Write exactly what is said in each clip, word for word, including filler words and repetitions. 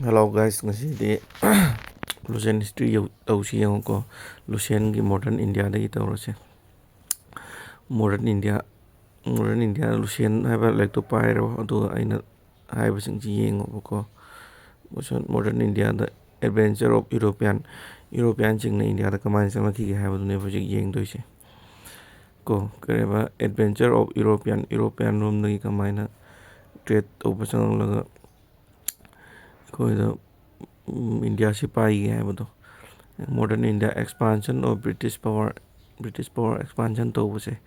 Hello guys, ꯉꯁꯤꯗꯤ Lucian history ꯌꯧ-, ꯇꯧꯁꯤ ꯌꯦꯡꯉꯨꯀꯣ. Lucianꯒꯤ modern Indiaꯗꯒꯤ ꯇꯧꯔꯁꯦ. Modern India, modern India Lucian ꯍꯥꯏꯕ ꯂꯥꯏꯔꯤꯛꯇꯣ ꯄꯥꯏꯔꯣ, ꯑꯗꯨꯒ ꯑꯩꯅ ꯍꯥꯏꯕꯁꯤꯡꯁꯤ ꯌꯦꯡꯉꯣꯕꯀꯣ. Modern Indiaꯗ adventure of European, Europeanꯁꯤꯡꯅ Indiaꯗ ꯀꯃꯥꯏꯅ ꯆꯪꯂꯛꯈꯤꯒꯦ ꯍꯥꯏꯕꯗꯨꯅꯦꯕ ꯍꯧꯖꯤꯛ ꯌꯦꯡꯗꯣꯏꯁꯦ ꯀꯣ. ꯀꯔꯤꯕ, adventure of European, European ꯔꯣꯝꯗꯒꯤ ꯀꯃꯥꯏꯅ trade ꯇꯧꯕ ꯆꯪꯂꯛꯂꯒ ꯑꯩꯈꯣꯏꯗ, ꯎꯝ, ꯏꯟꯗꯤꯌꯥꯁꯤ ꯄꯥꯏꯒꯦ ꯍꯥꯏꯕꯗꯣ. Modern India expansion of British power, British power expansion ꯇꯧꯕꯁꯦ.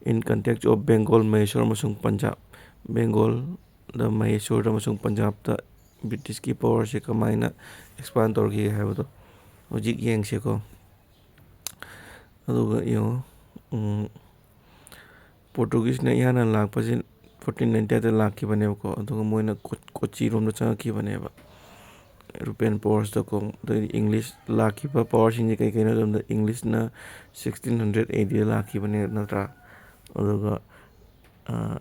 In context of Bengal, ꯃꯍꯦꯁꯣꯔ ꯑꯃꯁꯨꯡ ꯄꯟꯖꯥꯕ, ꯕꯦꯡꯒꯣꯜꯗ, ꯃꯍꯦꯁꯣꯔꯗ ꯑꯃꯁꯨꯡ ꯄꯟꯖꯥꯕꯇ ꯕ꯭ꯔꯤꯇꯤꯁꯀꯤ powerꯁꯦ ꯀꯃꯥꯏꯅ expand ꯇꯧꯔꯛꯈꯤꯒꯦ ꯍꯥꯏꯕꯗꯣ ꯍꯧꯖꯤꯛ ꯌꯦꯡꯁꯦꯀꯣ. ꯑꯗꯨꯒ ꯌꯦꯡꯉꯣ, ꯎꯝ, ꯄꯣꯔꯇꯨꯒꯤꯁꯅ ꯏꯍꯥꯟ ꯍꯥꯟꯅ ꯂꯥꯛꯄꯁꯤ fourteen ninety eight ꯂꯥꯛꯈꯤꯕꯅꯦꯕꯀꯣ. ꯑꯗꯨꯒ ꯃꯣꯏꯅ ꯀꯣ-, ꯀꯣꯆꯤꯔꯣꯝꯗ ꯆꯪꯉꯛꯈꯤꯕꯅꯦꯕ, European powersꯇꯀꯣ. ꯑꯗꯩꯗꯤ ꯏꯪꯂꯤꯁ ꯂꯥꯛꯈꯤꯕ powerꯁꯤꯡꯁꯦ ꯀꯩ ꯀꯩꯅꯣ ꯍꯥꯏꯕ ꯃꯇꯝꯗ, ꯏꯪꯂꯤꯁꯅ sixteen hundred AD ꯂꯥꯛꯈꯤꯕꯅꯦ, ꯅꯠꯇ꯭ꯔꯥ? ꯑꯗꯨꯒ, ꯑ,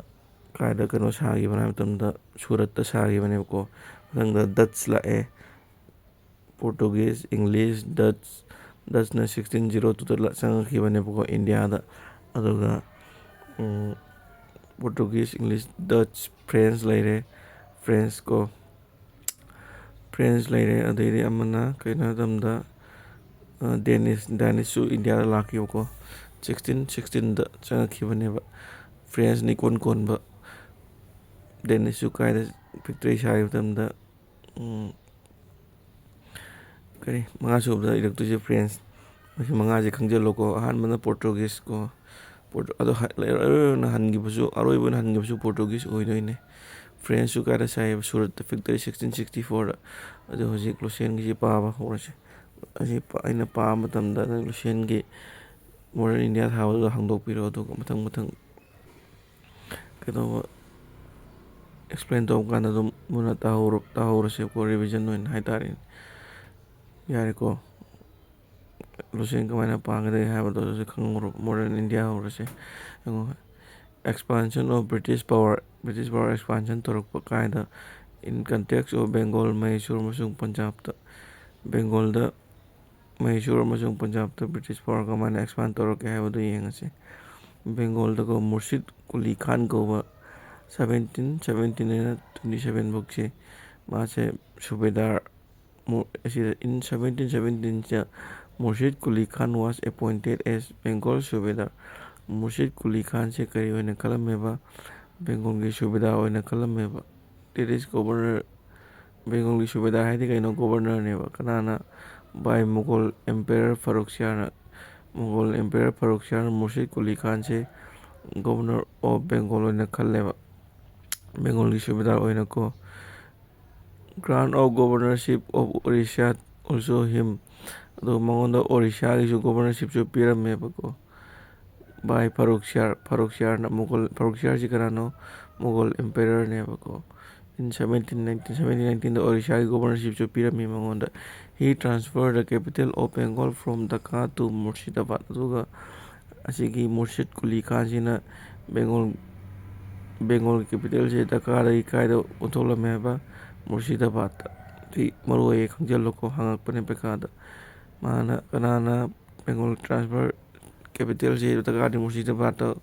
ꯀꯥꯏꯗ ꯀꯩꯅꯣ ꯁꯥꯈꯤꯕꯅꯣ ꯍꯥꯏꯕ ꯃꯇꯝꯗ, ꯁꯨꯔꯠꯇ ꯁꯥꯈꯤꯕꯅꯦꯕꯀꯣ. ꯃꯊꯪꯗ Dutch ꯂꯥꯛꯑꯦ, ꯄꯣꯔꯇꯨꯒꯤꯁ, ꯏꯪꯂꯤꯁ, Dutch, Dutchꯅ sixteen zero twoꯗ ꯆꯪꯉꯛꯈꯤꯕꯅꯦꯕꯀꯣ ꯏꯟꯗꯤꯌꯥꯗ. ꯑꯗꯨꯒ, ꯎꯝ, ꯄꯣꯔꯇꯨꯒꯤꯁ, ꯏꯪꯂꯤꯁ, Dutch, French ꯂꯩꯔꯦ, French ꯀꯣ, French ꯂꯩꯔꯦ. ꯑꯗꯩꯗꯤ ꯑꯃꯅ ꯀꯩꯅꯣ ꯍꯥꯏꯕ ꯃꯇꯝꯗ, ꯑ, Danish, Danishꯁꯨ ꯏꯟꯗꯤꯌꯥꯗ ꯂꯥꯛꯈꯤꯕꯀꯣ, sixteen sixteenꯗ ꯆꯪꯉꯛꯈꯤꯕꯅꯦꯕ. Frenchꯅ ꯏꯀꯣꯟ ꯀꯣꯟꯕ. Danishꯁꯨ ꯀꯥꯏꯗ factory ꯁꯥꯈꯤꯕ ꯃꯇꯝꯗ, ꯎꯝ, ꯀꯔꯤ, ꯃꯉꯥ ꯁꯨꯕꯗ ꯏꯔꯛꯇꯣꯏꯁꯦ French꯫ ꯃꯁꯤ ꯃꯉꯥꯁꯦ ꯈꯪꯖꯤꯜꯂꯣꯀꯣ꯫ ꯑꯍꯥꯟꯕꯅ Portuguese ꯀꯣ꯫ ꯄꯣꯔꯇꯨ-, ꯑꯗꯣ ꯍ-, ꯑꯔꯣꯏꯕ ꯑꯣꯏꯅ ꯍꯟꯈꯤꯕꯁꯨ, ꯑꯔꯣꯏꯕ ꯑꯣꯏꯅ ꯍꯟꯈꯤꯕꯁꯨ Portuguese ꯑꯣꯏꯗꯣꯏꯅꯦ꯫ Frenchꯁꯨ ꯀꯥꯏꯗ ꯁꯥꯏꯌꯦꯕ? ꯁꯨꯔꯠꯇ factory sixteen sixty fourꯗ꯫ ꯑꯗꯣ ꯍꯧꯖꯤꯛ Lucianꯒꯤꯁꯤ ꯄꯥꯕ ꯍꯧꯔꯁꯦ꯫ ꯑꯁꯤ ꯄ-, ꯑꯩꯅ ꯄꯥꯕ ꯃꯇꯝꯗ ꯅꯪ Lucianꯒꯤ modern India ꯁꯥꯕꯗꯨꯗ ꯍꯥꯡꯗꯣꯛꯄꯤꯔꯣ, ꯑꯗꯨꯒ ꯃꯊꯪ ꯃꯊꯪ ꯀꯩꯗꯧꯕ explain ꯇꯧꯕ ꯀꯥꯟꯗ ꯑꯗꯨꯝ ꯃꯨꯟꯅ ꯇꯥꯍꯧꯔ-, ꯇꯥꯍꯧꯔꯁꯦꯕꯀꯣ, revision ꯑꯣꯏꯅ ꯍꯥꯏꯇꯥꯔꯦꯅꯦ꯫ ꯌꯥꯔꯦꯀꯣ? Lucian ꯀꯃꯥꯏꯅ ꯄꯥꯒꯗꯒꯦ ꯍꯥꯏꯕꯗꯣ ꯑꯗꯨꯁꯨ ꯈꯪꯍꯧꯔꯣ꯫ Modern India ꯍꯧꯔꯁꯦ꯫ ꯌꯦꯡꯉꯣ, expansion of British power, British power expansion ꯇꯧꯔꯛꯄ ꯀꯥꯏꯗ, In context of Bengal, ꯃꯍꯦꯁꯨꯔ ꯑꯃꯁꯨꯡ ꯄꯟꯖꯥꯕꯇ, ꯕꯦꯡꯒꯣꯜꯗ, ꯃꯍꯦꯁꯨꯔ ꯑꯃꯁꯨꯡ ꯄꯟꯖꯥꯕꯇ British power ꯀꯃꯥꯏꯅ expand ꯇꯧꯔꯛꯀꯦ ꯍꯥꯏꯕꯗꯨ ꯌꯦꯡꯉꯁꯤ꯫ ꯕꯦꯡꯒꯣꯜꯗꯀꯣ ꯃꯨꯔꯁꯤꯗ ꯀꯨꯂꯤ ꯈꯥꯟ ꯀꯧꯕ seventeen seventeen ꯍꯥꯏꯅ twenty seven ꯐꯥꯎꯁꯦ ꯃꯥꯁꯦ ꯁꯨꯕꯦꯗꯥꯔ ꯃꯨ-, ꯑꯁꯤꯗ in seventeen seventeenꯁꯤꯗ Murshid Quli Khan was appointed as Bengal Subedar꯫ ꯃꯨꯔꯁꯤꯗ ꯀꯨꯂꯤ ꯈꯥꯟꯁꯦ ꯀꯔꯤ ꯑꯣꯏꯅ ꯈꯜꯂꯝꯃꯦꯕ? ꯕꯦꯡꯒꯣꯜꯒꯤ ꯁꯨꯕꯦꯗꯥꯔ ꯑꯣꯏꯅ ꯈꯜꯂꯝꯃꯦꯕ꯫ That is governor, ꯕꯦꯡꯒꯣꯜꯒꯤ ꯁꯨꯕꯦꯗꯥꯔ ꯍꯥꯏꯗꯤ ꯀꯩꯅꯣ? Governorꯅꯦꯕ꯫ ꯀꯅꯥꯅ? By Mughal Emperor Farrukh Shahꯅ꯫ Mughal Emperor Farrukh Shahꯅ ꯃꯨꯔꯁꯤꯗ Kuli ꯈꯥꯟꯁꯦ Governor of Bengal ꯑꯣꯏꯅ ꯈꯜꯂꯦꯕ, ꯕꯦꯡꯒꯣꯜꯒꯤ ꯁꯨꯕꯦꯗꯥꯔ ꯑꯣꯏꯅꯀꯣ꯫ Grant of governorship of Orissa also him꯫ ꯑꯗꯣ ꯃꯉꯣꯟꯗ ꯑꯣꯔꯤꯁꯥꯒꯤꯁꯨ governorshipꯁꯨ ꯄꯤꯔꯝꯃꯦꯕꯀꯣ꯫ By Farrukh Shah, Farooq ꯁꯤꯌꯥꯔꯅ꯫ Mughal, Farooq ꯁꯤꯌꯥꯔꯁꯤ ꯀꯅꯥꯅꯣ? Mughal Emperorꯅꯦꯕꯀꯣ꯫ In seventeen nineteen, seventeen nineteenꯗ ꯑꯣꯔꯤꯁꯥꯒꯤ governorshipꯁꯨ ꯄꯤꯔꯝꯃꯤ ꯃꯉꯣꯟꯗ꯫ He transferred the capital of Bengal from Dhaka to Murshidabad꯫ ꯑꯗꯨꯒ ꯑꯁꯤꯒꯤ ꯃꯨꯔꯁꯤꯗ ꯀꯨꯂꯤ ꯈꯥꯟꯁꯤꯅ ꯕꯦꯡꯒꯣꯜ, ꯕꯦꯡꯒꯣꯜꯒꯤ capitalꯁꯦ ꯙꯀꯥꯗꯒꯤ ꯀꯥꯏꯗ ꯑꯣꯟꯊꯣꯛꯂꯝꯃꯦ ꯍꯥꯏꯕ? ꯃꯨꯔꯁꯤꯗꯥꯕꯥꯗꯇ꯫ ꯁꯤ ꯃꯔꯨ ꯑꯣꯏꯌꯦ, ꯈꯪꯖꯤꯜꯂꯨꯀꯣ, ꯍꯪꯉꯛꯄꯅꯦ ꯄꯩꯈꯥꯗ꯫ ꯃꯥꯅ, ꯀꯅꯥꯅ ꯕꯦꯡꯒꯣꯜ transfer capitalꯁꯦ ꯙꯀꯥꯗꯒꯤ ꯃꯨꯔꯁꯤꯗꯥꯕꯥꯗꯇ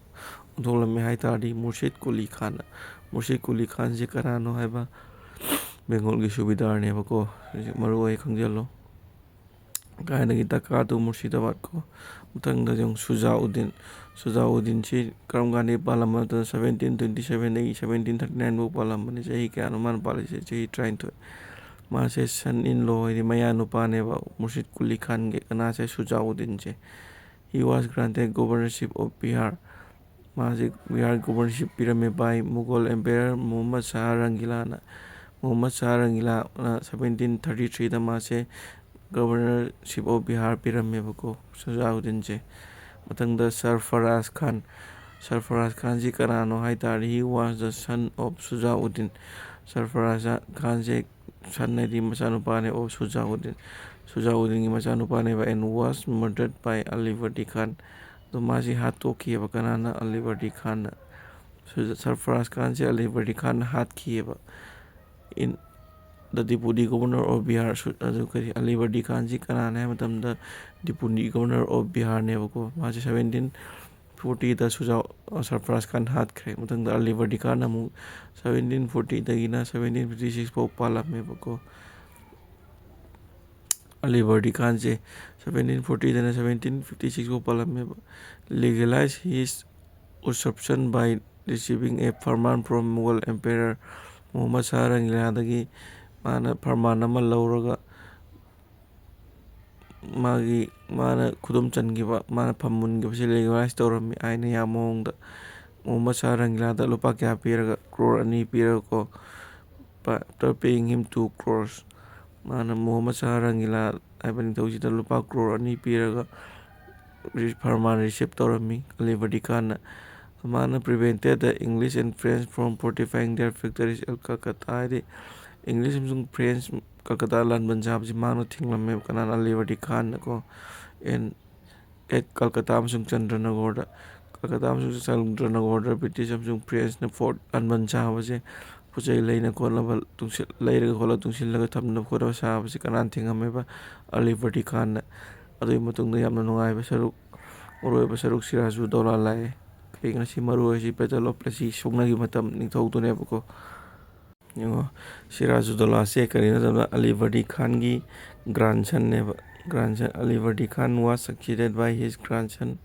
ꯑꯣꯟꯊꯣꯛꯂꯝꯃꯦ ꯍꯥꯏ ꯇꯥꯔꯗꯤ ꯃꯨꯔꯁꯤꯗ ꯀꯨꯂꯤ ꯈꯥꯟꯅ꯫ ꯃꯨꯔꯁꯤꯗ ꯀꯨꯂꯤ ꯈꯥꯟꯁꯦ ꯀꯅꯥꯅꯣ ꯍꯥꯏꯕ? ꯕꯦꯡꯒꯣꯜꯒꯤ ꯁꯨꯕꯤꯗꯥꯔꯅꯦꯕꯀꯣ꯫ ꯁꯤꯁꯦ ꯃꯔꯨ ꯑꯣꯏ, ꯈꯪꯖꯤꯜꯂꯣ꯫ ꯀꯥꯏꯗꯒꯤ ꯙꯀꯥ to ꯃꯨꯔꯁꯤꯗꯥꯕꯥꯗ ꯀꯣ꯫ ꯃꯊꯪꯗ ꯌꯦꯡꯉꯨ, ꯁꯨꯖꯥꯎꯗꯤꯟ꯫ ꯁꯨꯖꯥꯎꯗꯤꯟꯁꯤ ꯀꯔꯝ ꯀꯥꯟꯗꯒꯤ ꯄꯥꯜꯂꯝꯕ ꯅꯠꯇ꯭ꯔꯒ seventeen twenty sevenꯗꯒꯤ seventeen thirty nineꯐꯥꯎ ꯄꯥꯜꯂꯝꯕꯅꯤ꯫ ꯆꯍꯤ ꯀꯌꯥꯅꯣ ꯃꯥꯅ ꯄꯥꯜꯂꯤꯁꯦ? ꯆꯍꯤ ꯇꯔꯥꯅꯤꯊꯣꯏ꯫ ꯃꯥꯁꯦ son in law ꯍꯥꯏꯗꯤ ꯃꯌꯥꯅꯨꯄꯥꯅꯦꯕ ꯃꯨꯔꯁꯤꯗ ꯀꯨꯂꯤ ꯈꯥꯟꯒꯤ꯫ ꯀꯅꯥꯁꯦ? ꯁꯨꯖꯥꯎꯗꯤꯟꯁꯦ꯫ He was granted governorship of Bihar꯫ ꯃꯥꯁꯦ ꯕꯤꯍꯥꯔ governorship ꯄꯤꯔꯝꯃꯦ by Mughal Emperor Muhammad Shah ꯔꯪꯒꯤꯂꯥꯅ꯫ Muhammad Shah ꯔꯪꯒꯤꯂꯥꯅ seventeen thirty threeꯗ ꯃꯥꯁꯦ governorship of Bihar ꯄꯤꯔꯝꯃꯦꯕꯀꯣ, ꯁꯨꯖꯥꯎꯗꯤꯟꯁꯦ꯫ ꯃꯊꯪꯗ ꯁꯔꯐꯔꯥꯖ ꯈꯥꯟ꯫ ꯁꯔꯐꯔꯥꯖ ꯈꯥꯟꯁꯤ ꯀꯅꯥꯅꯣ ꯍꯥꯏ ꯇꯥꯔꯗꯤ, he was the son of ꯁꯨꯖꯥꯎꯗꯤꯟ꯫ Sarfaraz ꯈꯥꯟꯁꯦ son ꯍꯥꯏꯗꯤ ꯃꯆꯥꯅꯨꯄꯥꯅꯦ of ꯁꯨꯖꯥꯎꯗꯤꯟ꯫ ꯁꯨꯖꯥꯎꯗꯤꯟꯒꯤ ꯃꯆꯥꯅꯨꯄꯥꯅꯦꯕ, and was murdered by ꯑꯂꯤꯕꯔꯗꯤ ꯈꯥꯟ꯫ ꯑꯗꯣ ꯃꯥꯁꯤ ꯍꯥꯠꯇꯣꯛꯈꯤꯑꯕ꯫ ꯀꯅꯥꯅ? ꯑꯂꯤꯕꯔꯗꯤ ꯈꯥꯟꯅ꯫ ꯁꯨꯖ-, ꯁꯔꯐꯔꯥꯖ ꯈꯥꯟꯁꯦ ꯑꯂꯤꯕꯔꯗꯤ ꯈꯥꯟꯅ ꯍꯥꯠꯈꯤꯑꯕ꯫ in the Deputy Governor of Bihar, ꯁꯨ-, ꯑꯗꯨ ꯀꯔꯤ, ꯑꯂꯤ ꯕꯔꯗꯤ ꯈꯥꯟꯁꯤ ꯀꯅꯥꯅꯦ ꯍꯥꯏꯕ ꯃꯇꯝꯗ, Deputy Governor of Biharꯅꯦꯕꯀꯣ꯫ ꯃꯥꯁꯦ ꯁꯚꯦꯟꯇꯤꯟ ꯐꯣꯔꯇꯤꯗ ꯁꯨꯖꯥ, ꯁꯔꯐꯔꯥꯖ ꯈꯥꯟ ꯍꯥꯠꯈ꯭ꯔꯦ꯫ ꯃꯊꯪꯗ ꯑꯂꯤ ꯕꯔꯗꯤ ꯈꯥꯟ ꯑꯃꯨꯛ ꯁꯚꯦꯟꯇꯤꯟ ꯐꯣꯔꯇꯤꯗꯒꯤꯅ ꯁꯚꯦꯟꯇꯤꯟ ꯐꯤꯐꯇꯤ ꯁꯤꯛꯁ ꯐꯥꯎ ꯄꯥꯜꯂꯝꯃꯦꯕꯀꯣ꯫ ꯑꯂꯤ ꯕꯔꯗꯤ ꯈꯥꯟꯁꯦ ꯁꯚꯦꯟꯇꯤꯟ ꯐꯣꯔꯇꯤꯗꯅ ꯁꯚꯦꯟꯇꯤꯟ ꯐꯤꯐꯇꯤ ꯁꯤꯛꯁ ꯐꯥꯎ ꯄꯥꯜꯂꯝꯃꯦꯕ꯫ Legalize his usurpation by receiving a farman from Mughal Emperor ꯃꯨꯍꯝꯃꯗ ꯁꯥꯍ ꯔꯪꯒꯤꯂꯥꯗꯒꯤ ꯃꯥꯅ ꯐꯔꯃꯥꯟ ꯑꯃ ꯂꯧꯔꯒ, ꯃꯥꯒꯤ, ꯃꯥꯅ ꯈꯨꯗꯨꯝ ꯆꯟꯈꯤꯕ, ꯃꯥꯅ ꯐꯝ ꯃꯨꯟꯈꯤꯕꯁꯦ ꯂꯦꯒꯂꯥꯏꯁ ꯇꯧꯔꯝꯃꯤ, ꯑꯥꯏꯟꯅ ꯌꯥꯕ ꯃꯑꯣꯡꯗ꯫ ꯃꯨꯍꯝꯃꯗ ꯁꯥꯍ ꯔꯪꯒꯤꯂꯥꯗ ꯂꯨꯄꯥ ꯀꯌꯥ ꯄꯤꯔꯒ? ꯀ꯭ꯔꯣꯔ ꯑꯅꯤ ꯄꯤꯔꯒꯀꯣ꯫ After paying him two crores, ꯃꯥꯅ ꯃꯨꯍꯝꯃꯗ ꯁꯥꯍ ꯔꯪꯒꯤꯂꯥ ꯍꯥꯏꯕ ꯅꯤꯡꯊꯧꯁꯤꯗ ꯂꯨꯄꯥ ꯀ꯭ꯔꯣꯔ ꯑꯅꯤ ꯄꯤꯔꯒ ꯔꯤ-, ꯐꯔꯃꯥꯟ ꯔꯤꯁꯤꯞ ꯇꯧꯔꯝꯃꯤ ꯑꯂꯤ ꯕꯔꯗꯤ ꯈꯥꯟꯅ꯫ ꯃꯥꯅ prevented the English and French from fortifying their factories at Calcutta, ꯍꯥꯏꯗꯤ ꯏꯪꯂꯤꯁ ꯑꯃꯁꯨꯡ ꯐ꯭ꯔꯦꯟꯁ ꯀꯜꯀꯇꯥ ꯂꯥꯟꯕꯟ ꯁꯥꯕꯁꯤ ꯃꯥꯅ ꯊꯤꯡꯂꯝꯃꯦꯕ꯫ ꯀꯅꯥꯅ? ꯑꯂꯤ ꯕꯔꯗꯤ ꯈꯥꯟꯅꯀꯣ꯫ ꯑꯦꯟ ꯑꯦꯠ ꯀꯜꯀꯇꯥ ꯑꯃꯁꯨꯡ ꯆꯟꯗ꯭ꯔꯅꯒꯣꯔꯗ, ꯀꯜꯀꯇꯥ ꯑꯃꯁꯨꯡ ꯆꯟꯗ꯭ꯔꯅꯒꯣꯔꯗ ꯕ꯭ꯔꯤꯇꯤꯁ ꯑꯃꯁꯨꯡ ꯐ꯭ꯔꯦꯟꯁꯅ ꯐꯣꯔꯠ ꯂꯥꯟꯕꯟ ꯁꯥꯕꯁꯦ, ꯄꯣꯠ ꯆꯩ ꯂꯩꯅ ꯈꯣꯠꯅꯕ ꯇꯨꯡꯁꯤꯜ-, ꯂꯩꯔꯒ ꯈꯣꯠꯂꯒ ꯇꯨꯡꯁꯤꯜꯂꯒ ꯊꯝꯅꯕ ꯈꯣꯠꯅꯕ ꯁꯥꯕꯁꯦ ꯀꯅꯥꯅ ꯊꯤꯡꯉꯝꯃꯦꯕ? ꯑꯂꯤ ꯕꯔꯗꯤ ꯈꯥꯟꯅ꯫ ꯑꯗꯨꯒꯤ ꯃꯇꯨꯡꯗ ꯌꯥꯝꯅ ꯅꯨꯡꯉꯥꯏꯕ ꯁꯔꯨꯛ, ꯃꯔꯨꯑꯣꯏꯕ ꯁꯔꯨꯛ ꯁꯤꯔꯥꯖꯨꯗꯧꯂꯥ ꯂꯥꯛꯑꯦ꯫ ꯀꯩꯒꯤꯅꯣ ꯁꯤ ꯃꯔꯨ ꯑꯣꯏꯔꯤꯁꯤ? Battle of Plassey ꯁꯣꯛꯅꯈꯤꯕ ꯃꯇꯝ ꯅꯤꯡꯊꯧꯗꯨꯅꯦꯕꯀꯣ꯫ ꯌꯦꯡꯉꯣ, ꯁꯤꯔꯥꯖꯨꯗꯧꯂꯥꯁꯦ ꯀꯔꯤꯅꯣ ꯍꯥꯏꯕꯗ ꯑꯂꯤ ꯕꯔꯗꯤ ꯈꯥꯟꯒꯤ ꯒ꯭ꯔꯥꯟꯁꯟꯅꯦꯕ꯫ Grandson, Ali ꯕꯔꯗꯤ Khan was succeeded by his grandson.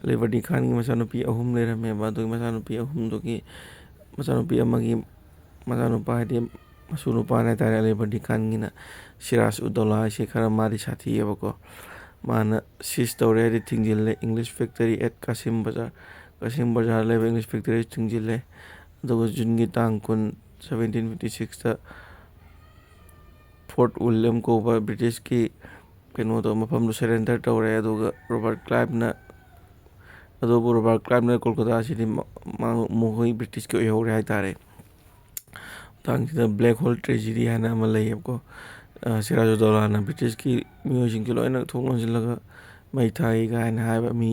ꯑꯂꯤ ꯕꯔꯗꯤ ꯈꯥꯟꯒꯤ ꯃꯆꯥꯅꯨꯄꯤ ꯑꯍꯨꯝ ꯂꯩꯔꯝꯃꯦꯕ꯫ ꯑꯗꯨꯒꯤ ꯃꯆꯥꯅꯨꯄꯤ ꯑꯍꯨꯝꯗꯨꯒꯤ, ꯃꯆꯥꯅꯨꯄꯤ ꯑꯃꯒꯤ ꯃꯆꯥꯅꯨꯄꯥ, ꯍꯥꯏꯗꯤ ꯃꯁꯨ ꯅꯨꯄꯥꯅꯦ ꯍꯥꯏꯇꯥꯔꯦ, ꯑꯂꯤ ꯕꯔꯗꯤ ꯈꯥꯟꯒꯤꯅ꯫ ꯁꯤꯔꯥꯖ ꯎꯗꯧꯂꯥ ꯍꯥꯏꯁꯦ ꯈꯔ ꯃꯥꯗꯤ ꯁꯥꯊꯤꯑꯕꯀꯣ꯫ ꯃꯥꯅ ꯁꯤꯖ ꯇꯧꯔꯦ, ꯍꯥꯏꯗꯤ ꯊꯤꯡꯖꯤꯜꯂꯦ, ꯏꯪꯂꯤꯁ ꯐꯦꯛꯇꯔꯤ ꯑꯦꯠ ꯀꯥꯁꯤꯝ ꯕꯖꯥꯔ, ꯀꯥꯁꯤꯝ ꯕꯖꯥꯔ ꯂꯩꯕ ꯏꯪꯂꯤꯁ ꯐꯦꯛꯇꯔꯤ ꯊꯤꯡꯖꯤꯜꯂꯦ꯫ ꯑꯗꯨꯒ ꯖꯨꯟꯒꯤ ꯇꯥꯡ ꯀꯨꯟ, ꯁꯚꯦꯟꯇꯤꯟ ꯐꯤꯐꯇꯤ ꯁꯤꯛꯁꯇ ꯐꯣꯔꯠ ꯋꯤꯂꯤꯌꯝ ꯀꯧꯕ ꯕ꯭ꯔꯤꯇꯤꯁꯀꯤ ꯀꯩꯅꯣꯗꯣ, ꯃꯐꯝꯗꯣ ꯁꯔꯦꯟꯗꯔ ꯇꯧꯔꯦ꯫ ꯑꯗꯨꯒ ꯔꯣꯕꯥꯔꯠ ꯀ꯭ꯂꯥꯏꯚꯅ, ꯑꯗꯨꯕꯨ ꯔꯣꯕꯥꯔꯠ ꯀ꯭ꯂꯥꯏꯚꯅ ꯀꯣꯜꯀꯇꯥꯁꯤꯗꯤ ꯃ-, ꯃꯥ-, ꯃꯈꯣꯏ ꯕ꯭ꯔꯤꯇꯤꯁꯀꯤ ꯑꯣꯏꯍꯧꯔꯦ ꯍꯥꯏꯇꯥꯔꯦ꯫ ꯃꯇꯥꯡꯁꯤꯗ ꯕ꯭ꯂꯦꯛ ꯍꯣꯜ ꯇ꯭ꯔꯦꯖꯦꯗꯤ ꯍꯥꯏꯅ ꯑꯃ ꯂꯩꯌꯦꯕꯀꯣ꯫ ꯑ, ꯁꯤꯔꯥꯖꯨꯗꯧꯂꯥꯅ ꯕ꯭ꯔꯤꯇꯤꯁꯀꯤ ꯃꯤꯑꯣꯏꯁꯤꯡꯁꯦ ꯂꯣꯏꯅ ꯊꯣꯡ ꯂꯣꯟꯁꯤꯜꯂꯒ ꯃꯩ ꯊꯥꯏ ꯀꯥꯏꯅ ꯍꯥꯏꯕ ꯃꯤ,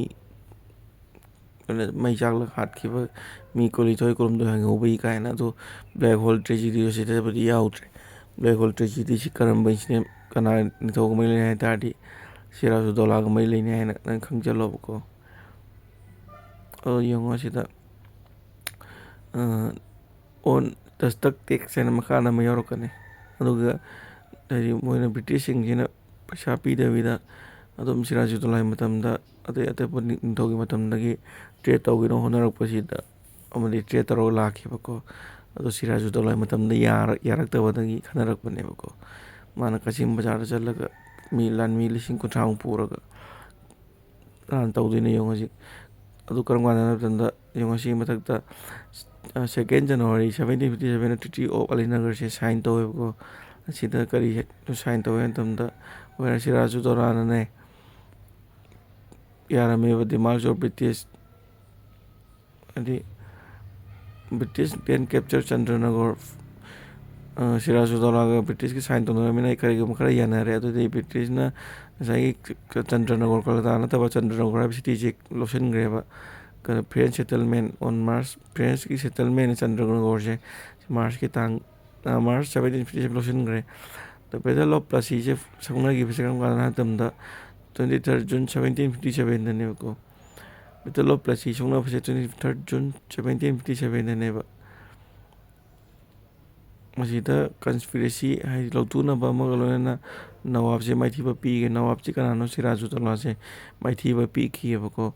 ꯀꯩꯅꯣ, ꯃꯩ ꯆꯥꯛꯂꯒ ꯍꯥꯠꯈꯤꯕ ꯃꯤ ꯀꯨꯟꯅꯤꯊꯣꯏ ꯀꯨꯟꯍꯨꯝꯗꯣꯏ ꯍꯤꯡꯍꯧꯕꯒꯤ ꯀꯥꯏꯅ꯫ ꯑꯗꯣ Black Hole Tragedy ꯁꯤꯗꯕꯨꯗꯤ ꯌꯥꯎꯗ꯭ꯔꯦ꯫ Black Hole Tragedy ꯁꯤ ꯀꯔꯝꯕ incident, ꯀꯅꯥ ꯅꯤꯡꯊꯧꯒ ꯃꯔꯤ ꯂꯩꯅꯩ ꯍꯥꯏ ꯇꯥꯔꯗꯤ, ꯁꯤꯔꯥꯖꯨꯗꯧꯂꯥꯒ ꯃꯔꯤ ꯂꯩꯅꯩ ꯍꯥꯏꯅ ꯅꯪ ꯈꯪꯖꯜꯂꯣꯕꯀꯣ꯫ ꯑꯗꯣ ꯌꯦꯡꯉꯣ ꯁꯤꯗ, ꯑ, On the Stock Tax ꯍꯥꯏꯅ ꯃꯈꯥꯗ ꯑꯃ ꯌꯥꯎꯔꯛꯀꯅꯤ꯫ ꯑꯗꯨꯒ ꯍꯥꯏꯗꯤ ꯃꯣꯏꯅ ꯕ꯭ꯔꯤꯇꯤꯁꯁꯤꯡꯁꯤꯅ ꯄꯩꯁꯥ ꯄꯤꯗꯕꯤꯗ ꯑꯗꯨꯝ ꯁꯤꯔꯥꯖꯨꯗꯧꯂꯥꯒꯤ ꯃꯇꯝꯗ, ꯑꯇꯩ ꯑꯇꯣꯞꯄ ꯅꯤꯡꯊꯧꯒꯤ ꯃꯇꯝꯗꯒꯤ trade ꯇꯧꯒꯦꯅ ꯍꯣꯠꯅꯔꯛꯄꯁꯤꯗ, ꯑꯃꯗꯤ trade ꯇꯧꯔꯒ ꯂꯥꯛꯈꯤꯕꯀꯣ꯫ ꯑꯗꯣ ꯁꯤꯔꯥꯖꯨꯗꯧꯂꯥꯒꯤ ꯃꯇꯝꯗ ꯌꯥꯔ-, ꯌꯥꯔꯛꯇꯕꯗꯒꯤ ꯈꯟꯅꯔꯛꯄꯅꯦꯕꯀꯣ꯫ ꯃꯥꯅ ꯀꯛꯆꯤꯡ ꯕꯖꯥꯔꯗ ꯆꯠꯂꯒ ꯃꯤ, ꯂꯥꯟꯃꯤ ꯂꯤꯁꯤꯡ ꯀꯨꯟꯊ꯭ꯔꯥꯃꯨꯛ ꯄꯨꯔꯒ ꯂꯥꯟ ꯇꯧꯗꯣꯏꯅꯦ꯫ ꯌꯦꯡꯉꯣ ꯍꯧꯖꯤꯛ꯫ ꯑꯗꯨ ꯀꯔꯝ ꯀꯥꯟꯗꯅꯣ ꯍꯥꯏꯕ ꯃꯇꯝꯗ, ꯌꯦꯡꯉꯣ ꯁꯤꯒꯤ ꯃꯊꯛꯇ, ꯑ, second January seventeen fifty seven treaty of Alinagar say sign ꯇꯧꯋꯦꯕꯀꯣ꯫ ꯑꯁꯤꯗ ꯀꯔꯤ sign ꯇꯧꯋꯦ ꯍꯥꯏꯕ ꯃꯇꯝꯗ, ꯑꯩꯈꯣꯏꯅ ꯁꯤꯔꯥꯖꯨꯗꯧꯂꯥꯅꯅꯦ ꯌꯥꯔꯝꯃꯦꯕ, demands of British, ꯍꯥꯏꯗꯤ British then capture Chandranagore꯫ ꯑ, ꯁꯤꯔꯥꯖꯨꯗꯧꯂꯥꯒ ꯕ꯭ꯔꯤꯇꯤꯁꯀꯤ sign ꯇꯧꯅꯔꯝꯃꯤꯅ ꯀꯔꯤꯒꯨꯝꯕ ꯈꯔ ꯌꯥꯅꯔꯦ꯫ ꯑꯗꯨꯗꯤ ꯕ꯭ꯔꯤꯇꯤꯁꯅ ꯉꯁꯥꯏꯒꯤ ꯆꯟꯗ꯭ꯔꯅꯒꯣꯔ, ꯀꯣꯜꯀꯇꯥ ꯅꯠꯇꯕ ꯆꯟꯗ꯭ꯔꯅꯒꯣꯔ ꯍꯥꯏꯕ cityꯁꯦ ꯂꯧꯁꯤꯟꯈ꯭ꯔꯦꯕ꯫ ꯀꯩꯅꯣ, French settlement on March, Frenchꯀꯤ settlement ꯆꯟꯗ꯭ꯔꯅꯒꯣꯔꯁꯦ Marchꯀꯤ ꯇꯥꯡ, ꯑ, March seventeen fifty seven ꯂꯧꯁꯤꯟꯈ꯭ꯔꯦ꯫ The Battle of Plasseyꯁꯦ ꯁꯣꯛꯅꯈꯤꯕꯁꯦ ꯀꯔꯝ ꯀꯥꯟꯗꯅꯣ ꯍꯥꯏꯕ ꯃꯇꯝꯗ, twenty third June seventeen fifty sevenꯗꯅꯦꯕꯀꯣ꯫ Battle of Plassey ꯁꯣꯛꯅꯕꯁꯦ twenty third June seventeen fifty sevenꯗꯅꯦꯕ꯫ ꯃꯁꯤꯗ conspiracy ꯍꯥꯏꯗꯤ ꯂꯧꯊꯣꯛꯅꯕ ꯑꯃꯒ ꯂꯣꯏꯅꯅ ꯅꯋꯥꯕꯁꯦ ꯃꯥꯏꯊꯤꯕ ꯄꯤꯒꯦ꯫ ꯅꯋꯥꯕꯁꯤ ꯀꯅꯥꯅꯣ? ꯁꯤꯔꯥꯖꯨꯗꯧꯂꯥꯁꯦ ꯃꯥꯏꯊꯤꯕ ꯄꯤꯈꯤꯑꯕꯀꯣ꯫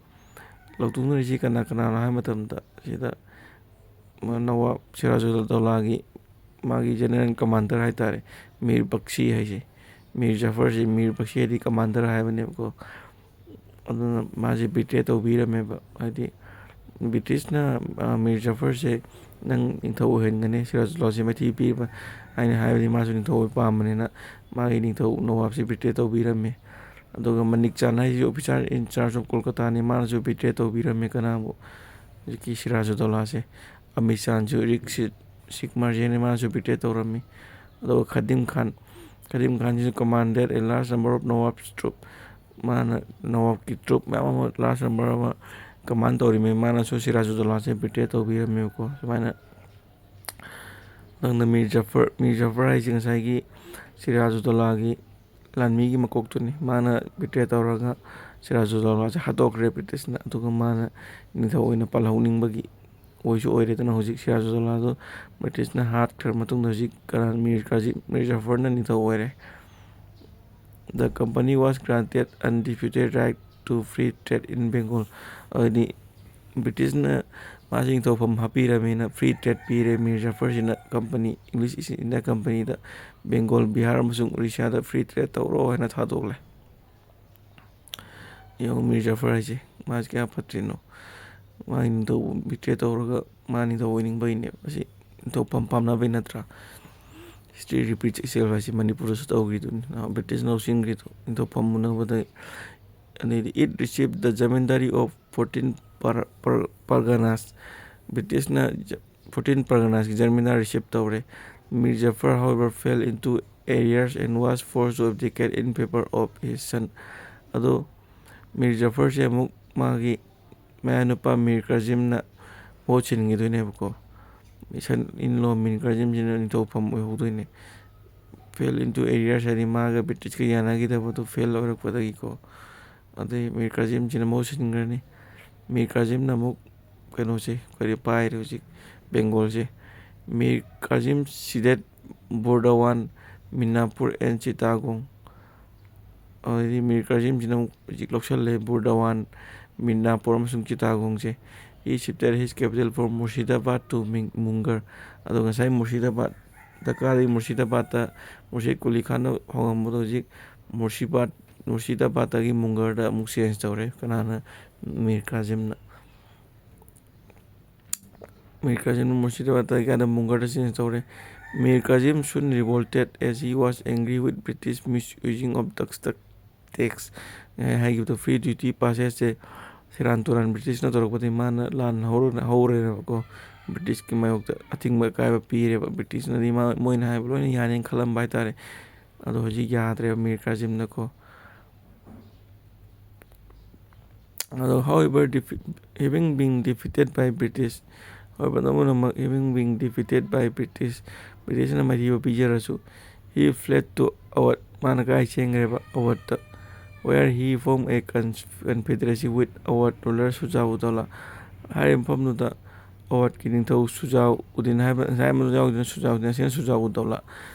ꯂꯧꯊꯣꯛꯅꯔꯤꯁꯤ ꯀꯅꯥ ꯀꯅꯥꯅꯣ ꯍꯥꯏꯕ ꯃꯇꯝꯗ, ꯁꯤꯗ ꯅꯋꯥꯕ ꯁꯤꯔꯥꯖꯨꯗꯧꯂꯥꯒꯤ ꯃꯥꯒꯤ general commander ꯍꯥꯏꯇꯥꯔꯦ, ꯃꯤꯔ ꯕꯛꯁꯤ ꯍꯥꯏꯁꯦ꯫ ꯃꯤꯔ ꯖꯐꯔꯁꯦ, ꯃꯤꯔ ꯕꯛꯁꯤ ꯍꯥꯏꯗꯤ commander ꯍꯥꯏꯕꯅꯦꯕꯀꯣ꯫ ꯑꯗꯨꯅ ꯃꯥꯁꯦ betray ꯇꯧꯕꯤꯔꯝꯃꯦꯕ꯫ ꯍꯥꯏꯗꯤ ꯕ꯭ꯔꯤꯇꯤꯁꯅ, ꯑ, ꯃꯤꯔ ꯖꯐꯔꯁꯦ ꯅꯪ ꯅꯤꯡꯊꯧ ꯑꯣꯏꯍꯟꯒꯅꯤ, ꯁꯤꯔꯥꯖꯨꯗꯧꯂꯥꯁꯦ ꯃꯥꯏꯊꯤꯕ ꯄꯤꯕ ꯍꯥꯏꯅ ꯍꯥꯏꯕꯗꯤ ꯃꯥꯁꯨ ꯅꯤꯡꯊꯧ ꯑꯣꯏꯕ ꯄꯥꯝꯕꯅꯤꯅ ꯃꯥꯒꯤ ꯅꯤꯡꯊꯧ ꯅꯋꯥꯕꯁꯦ betray ꯇꯧꯕꯤꯔꯝꯃꯦ꯫ ꯑꯗꯨꯒ ꯃꯅꯤꯛ ꯆꯥꯟ ꯍꯥꯏꯁꯤ officer in charge of ꯀꯣꯜꯀꯇꯥꯅꯤ, ꯃꯥꯅꯁꯨ betray ꯇꯧꯕꯤꯔꯝꯃꯦ ꯀꯅꯥꯕꯨ? ꯍꯧꯖꯤꯛꯀꯤ ꯁꯤꯔꯥꯖꯨꯗꯧꯂꯥꯁꯦ꯫ ꯑꯃꯤꯆꯥꯟꯁꯨ ꯔꯤꯛ ꯁꯤ-, ꯁꯤꯛ ꯃꯥꯔꯖꯦꯟꯅꯤ, ꯃꯥꯅꯁꯨ betray ꯇꯧꯔꯝꯃꯤ꯫ ꯑꯗꯨꯒ ꯈꯗꯤꯝ ꯈꯥꯟ, ꯈꯗꯤꯝ ꯈꯥꯟꯁꯤꯁꯨ commanded a large number of Nawab's troop, ꯃꯥꯅ ꯅꯋꯥꯕꯀꯤ troop ꯃꯌꯥꯝ ꯑꯃ, large number ꯑꯃ ꯀꯃꯥꯟ ꯇꯧꯔꯤꯃꯤ, ꯃꯥꯅꯁꯨ ꯁꯤꯔꯥꯖꯨꯗꯣꯂꯥꯁꯦ ꯕꯤꯇ꯭ꯔꯦ ꯇꯧꯕꯤꯔꯝꯃꯦꯕꯀꯣ꯫ ꯁꯨꯃꯥꯏꯅ ꯅꯪꯅ ꯃꯤꯔ ꯖꯐꯔ, ꯃꯤꯔ ꯖꯐꯔ ꯍꯥꯏꯁꯦ ꯉꯁꯥꯏꯒꯤ ꯁꯤꯔꯥꯖꯨꯗꯣꯂꯥꯒꯤ ꯂꯥꯟꯃꯤꯒꯤ ꯃꯀꯣꯛꯇꯨꯅꯤ꯫ ꯃꯥꯅ ꯕꯤꯇ꯭ꯔꯦ ꯇꯧꯔꯒ ꯁꯤꯔꯥꯖꯨꯗꯣꯂꯥꯁꯦ ꯍꯥꯠꯇꯣꯛꯈ꯭ꯔꯦ ꯕ꯭ꯔꯤꯇꯤꯁꯅ꯫ ꯑꯗꯨꯒ ꯃꯥꯅ ꯅꯤꯡꯊꯧ ꯑꯣꯏꯅ ꯄꯥꯜꯍꯧꯅꯤꯡꯕꯒꯤ ꯑꯣꯏꯁꯨ ꯑꯣꯏꯔꯦꯗꯅ꯫ ꯍꯧꯖꯤꯛ ꯁꯤꯔꯥꯖꯨꯗꯣꯂꯥꯗꯣ ꯕ꯭ꯔꯤꯇꯤꯁꯅ ꯍꯥꯠꯈ꯭ꯔ ꯃꯇꯨꯡꯗ ꯍꯧꯖꯤꯛ ꯀꯅꯥ, ꯃꯤꯔ ꯀꯥꯖꯤ, ꯃꯤꯔ ꯖꯐꯔꯅ ꯅꯤꯡꯊꯧ ꯑꯣꯏꯔꯦ꯫ The company was granted undisputed right to free trade in Bengal꯫ ꯍꯥꯏꯗꯤ ꯕ꯭ꯔꯤꯇꯤꯁꯅ ꯃꯥꯁꯤ ꯅꯤꯡꯊꯧꯐꯝ ꯍꯥꯞꯄꯤꯔꯕꯅꯤꯅ free trade ꯄꯤꯔꯦ ꯃꯤꯔ ꯖꯐꯔꯁꯤꯅ, ꯀꯝꯄꯅꯤ, English East India Companyꯗ ꯕꯦꯡꯒꯣꯜ, ꯕꯤꯍꯥꯔ ꯑꯃꯁꯨꯡ ꯎꯔꯤꯁꯥꯗ free trade ꯇꯧꯔꯣ ꯍꯥꯏꯅ ꯊꯥꯗꯣꯛꯂꯦ꯫ ꯌꯦꯡꯉꯨ ꯃꯤꯔ ꯖꯐꯔ ꯍꯥꯏꯁꯦ, ꯃꯥꯁꯤ ꯀꯌꯥ ꯐꯠꯇ꯭ꯔꯤꯅꯣ꯫ ꯃꯥꯒꯤ ꯅꯤꯡꯊꯧ ꯕꯤꯇ꯭ꯔꯦ ꯇꯧꯔꯒ ꯃꯥ ꯅꯤꯡꯊꯧ ꯑꯣꯏꯅꯤꯡꯕꯩꯅꯦꯕ꯫ ꯑꯁꯤ ꯅꯤꯡꯊꯧꯐꯝ ꯄꯥꯝꯅꯕꯩ ꯅꯠꯇ꯭ꯔꯥ? History repeats itself ꯍꯥꯏꯁꯤ ꯃꯅꯤꯄꯨꯔꯗꯁꯨ ꯇꯧꯈꯤꯗꯨꯅꯤ꯫ ꯅꯍꯥꯟ ꯕ꯭ꯔꯤꯇꯤꯁꯅ ꯂꯧꯁꯤꯟꯈ꯭ꯔꯤꯗꯣ ꯅꯤꯡꯊꯧꯐꯝ ꯃꯨꯟꯅꯕꯗ꯫ ꯑꯗꯩꯗꯤ, it received the ꯖꯃꯤꯟꯗꯥꯔꯤ of fourteen per-, per-, parganas꯫ ꯕ꯭ꯔꯤꯇꯤꯁꯅ ꯖ-, fourteen parganasꯀꯤ ꯖꯃꯤꯟꯗꯥꯔꯤ receive ꯇꯧꯔꯦ꯫ ꯃꯤꯔ Zafar, however, fell into arrears and was forced to abdicate in favor of his son꯫ ꯑꯗꯣ ꯃꯤꯔ ꯖꯐꯔꯁꯦ ꯑꯃꯨꯛ ꯃꯥꯒꯤ ꯃꯌꯥꯅꯨꯄꯥ ꯃꯤꯔ ꯀꯥꯖꯤꯝꯅ ꯃꯍꯨꯠ ꯁꯤꯟꯈꯤꯗꯣꯏꯅꯦꯕꯀꯣ꯫ Son in law Mir ꯀꯥꯖꯤꯝꯁꯤꯅ ꯅꯤꯡꯊꯧꯐꯝ ꯑꯣꯏꯍꯧꯗꯣꯏꯅꯦ꯫ Fell into arrears ꯍꯥꯏꯗꯤ ꯃꯥꯒ ꯕ꯭ꯔꯤꯇꯤꯁꯀ ꯌꯥꯅꯈꯤꯗꯕꯗꯣ fail ꯑꯣꯏꯔꯛꯄꯗꯒꯤꯀꯣ꯫ ꯑꯗꯩ ꯃꯤꯔ ꯀꯥꯖꯤꯝꯁꯤꯅ ꯃꯍꯨꯠ ꯁꯤꯟꯈ꯭ꯔꯅꯤ꯫ ꯃꯤꯔ ꯀꯥꯖꯤꯝꯅ ꯑꯃꯨꯛ ꯀꯩꯅꯣꯁꯦ, ꯑꯩꯈꯣꯏꯗꯤ ꯄꯥꯏꯔꯦ ꯍꯧꯖꯤꯛ ꯕꯦꯡꯒꯣꯜꯁꯦ꯫ ꯃꯤꯔ ꯀꯥꯖꯤꯝ ceded Burdawan, Minapur and Chittagong꯫ ꯑꯗꯩꯗꯤ ꯃꯤꯔ ꯀꯥꯖꯤꯝꯁꯤꯅ ꯑꯃꯨꯛ ꯍꯧꯖꯤꯛ ꯂꯧꯁꯜꯂꯦ ꯕꯨꯔꯗꯋꯥꯟ, ꯃꯤꯅꯥꯄꯨꯔ ꯑꯃꯁꯨꯡ ꯆꯤꯇꯥꯒꯣꯡꯁꯦ꯫ He shifted his capital from Murshidabad to Ming-, Munger꯫ ꯑꯗꯣ ꯉꯁꯥꯏ ꯃꯨꯔꯁꯤꯗꯥꯕꯥꯗ, ꯗꯔꯀꯥꯔꯗꯒꯤ ꯃꯨꯔꯁꯤꯗꯥꯕꯥꯗꯇ ꯃꯨꯔꯁꯤꯗ ꯀꯨꯂꯤ ꯈꯥꯟꯅ ꯍꯣꯡꯉꯝꯕꯗꯣ ꯍꯧꯖꯤꯛ ꯃꯨꯔꯁꯤꯕꯥꯗ, ꯃꯨꯔꯁꯤꯗꯥꯕꯥꯗꯇꯒꯤ ꯃꯨꯡꯒꯔꯗ ꯑꯃꯨꯛ change ꯇꯧꯔꯦ꯫ ꯀꯅꯥꯅ? ꯃꯤꯔ ꯀꯥꯖꯤꯝꯅ꯫ ꯃꯤꯔ ꯀꯥꯖꯤꯝ ꯃꯨꯔꯁꯤꯗꯥꯕꯥꯗꯇꯒꯤ ꯀꯥꯏꯗ ꯃꯨꯡꯒꯔꯗ change ꯇꯧꯔꯦ꯫ Mir Kazim soon revolted as he was angry with British misusing of the tax꯫ ꯉꯁꯥꯏ ꯍꯥꯏꯈꯤꯕꯗꯣ free duty passage ꯁꯦ ꯁꯦꯔꯥꯟ ꯇꯨꯔꯥꯟ ꯕ꯭ꯔꯤꯇꯤꯁꯅ ꯇꯧꯔꯛꯄꯗꯒꯤ ꯃꯥꯅ ꯂꯥꯟ ꯍꯧꯔ-, ꯍꯧꯔꯦꯕꯀꯣ꯫ ꯕ꯭ꯔꯤꯇꯤꯁꯀꯤ ꯃꯥꯌꯣꯛꯇ ꯑꯊꯤꯡꯕ ꯑꯀꯥꯏꯕ ꯄꯤꯔꯦꯕ꯫ ꯕ꯭ꯔꯤꯇꯤꯁꯅꯗꯤ ꯃꯥ, ꯃꯣꯏꯅ ꯍꯥꯏꯕ ꯂꯣꯏꯅ ꯌꯥꯅꯤꯅ ꯈꯜꯂꯝꯕ ꯍꯥꯏꯇꯥꯔꯦ꯫ ꯑꯗꯣ ꯍꯧꯖꯤꯛ ꯌꯥꯗ꯭ꯔꯦꯕ ꯃꯤꯔ ꯀꯥꯖꯤꯝꯅꯀꯣ꯫ ꯑꯗꯣ however, having been defeated by British, however, ꯅꯃꯨꯅꯃꯛ having been defeated by British, ꯕ꯭ꯔꯤꯇꯤꯁꯅ ꯃꯥꯏꯊꯤꯕ ꯄꯤꯖꯔꯁꯨ, he fled to Awadh, ꯃꯥꯅ ꯀꯥꯏ ꯆꯦꯟꯈ꯭ꯔꯦꯕ? ꯑꯋꯥꯗꯇ, where he formed a confederacy with Awadh ruler Shuja'ud-Dawla, ꯍꯥꯏꯔꯤꯕ ꯃꯐꯝꯗꯨꯗ ꯑꯋꯥꯗꯀꯤ ꯅꯤꯡꯊꯧ ꯁꯨꯖꯥꯎ ꯎꯗꯤꯟ ꯍꯥꯏꯕ, ꯉꯁꯥꯏ ꯑꯃꯗꯨ ꯌꯥꯎꯗꯅ ꯁꯨꯖꯥꯎ ꯎꯗꯤꯟ, ꯑꯁꯤꯅ ꯁꯨꯖꯥꯎ ꯎꯗ ꯗꯧꯂꯥ,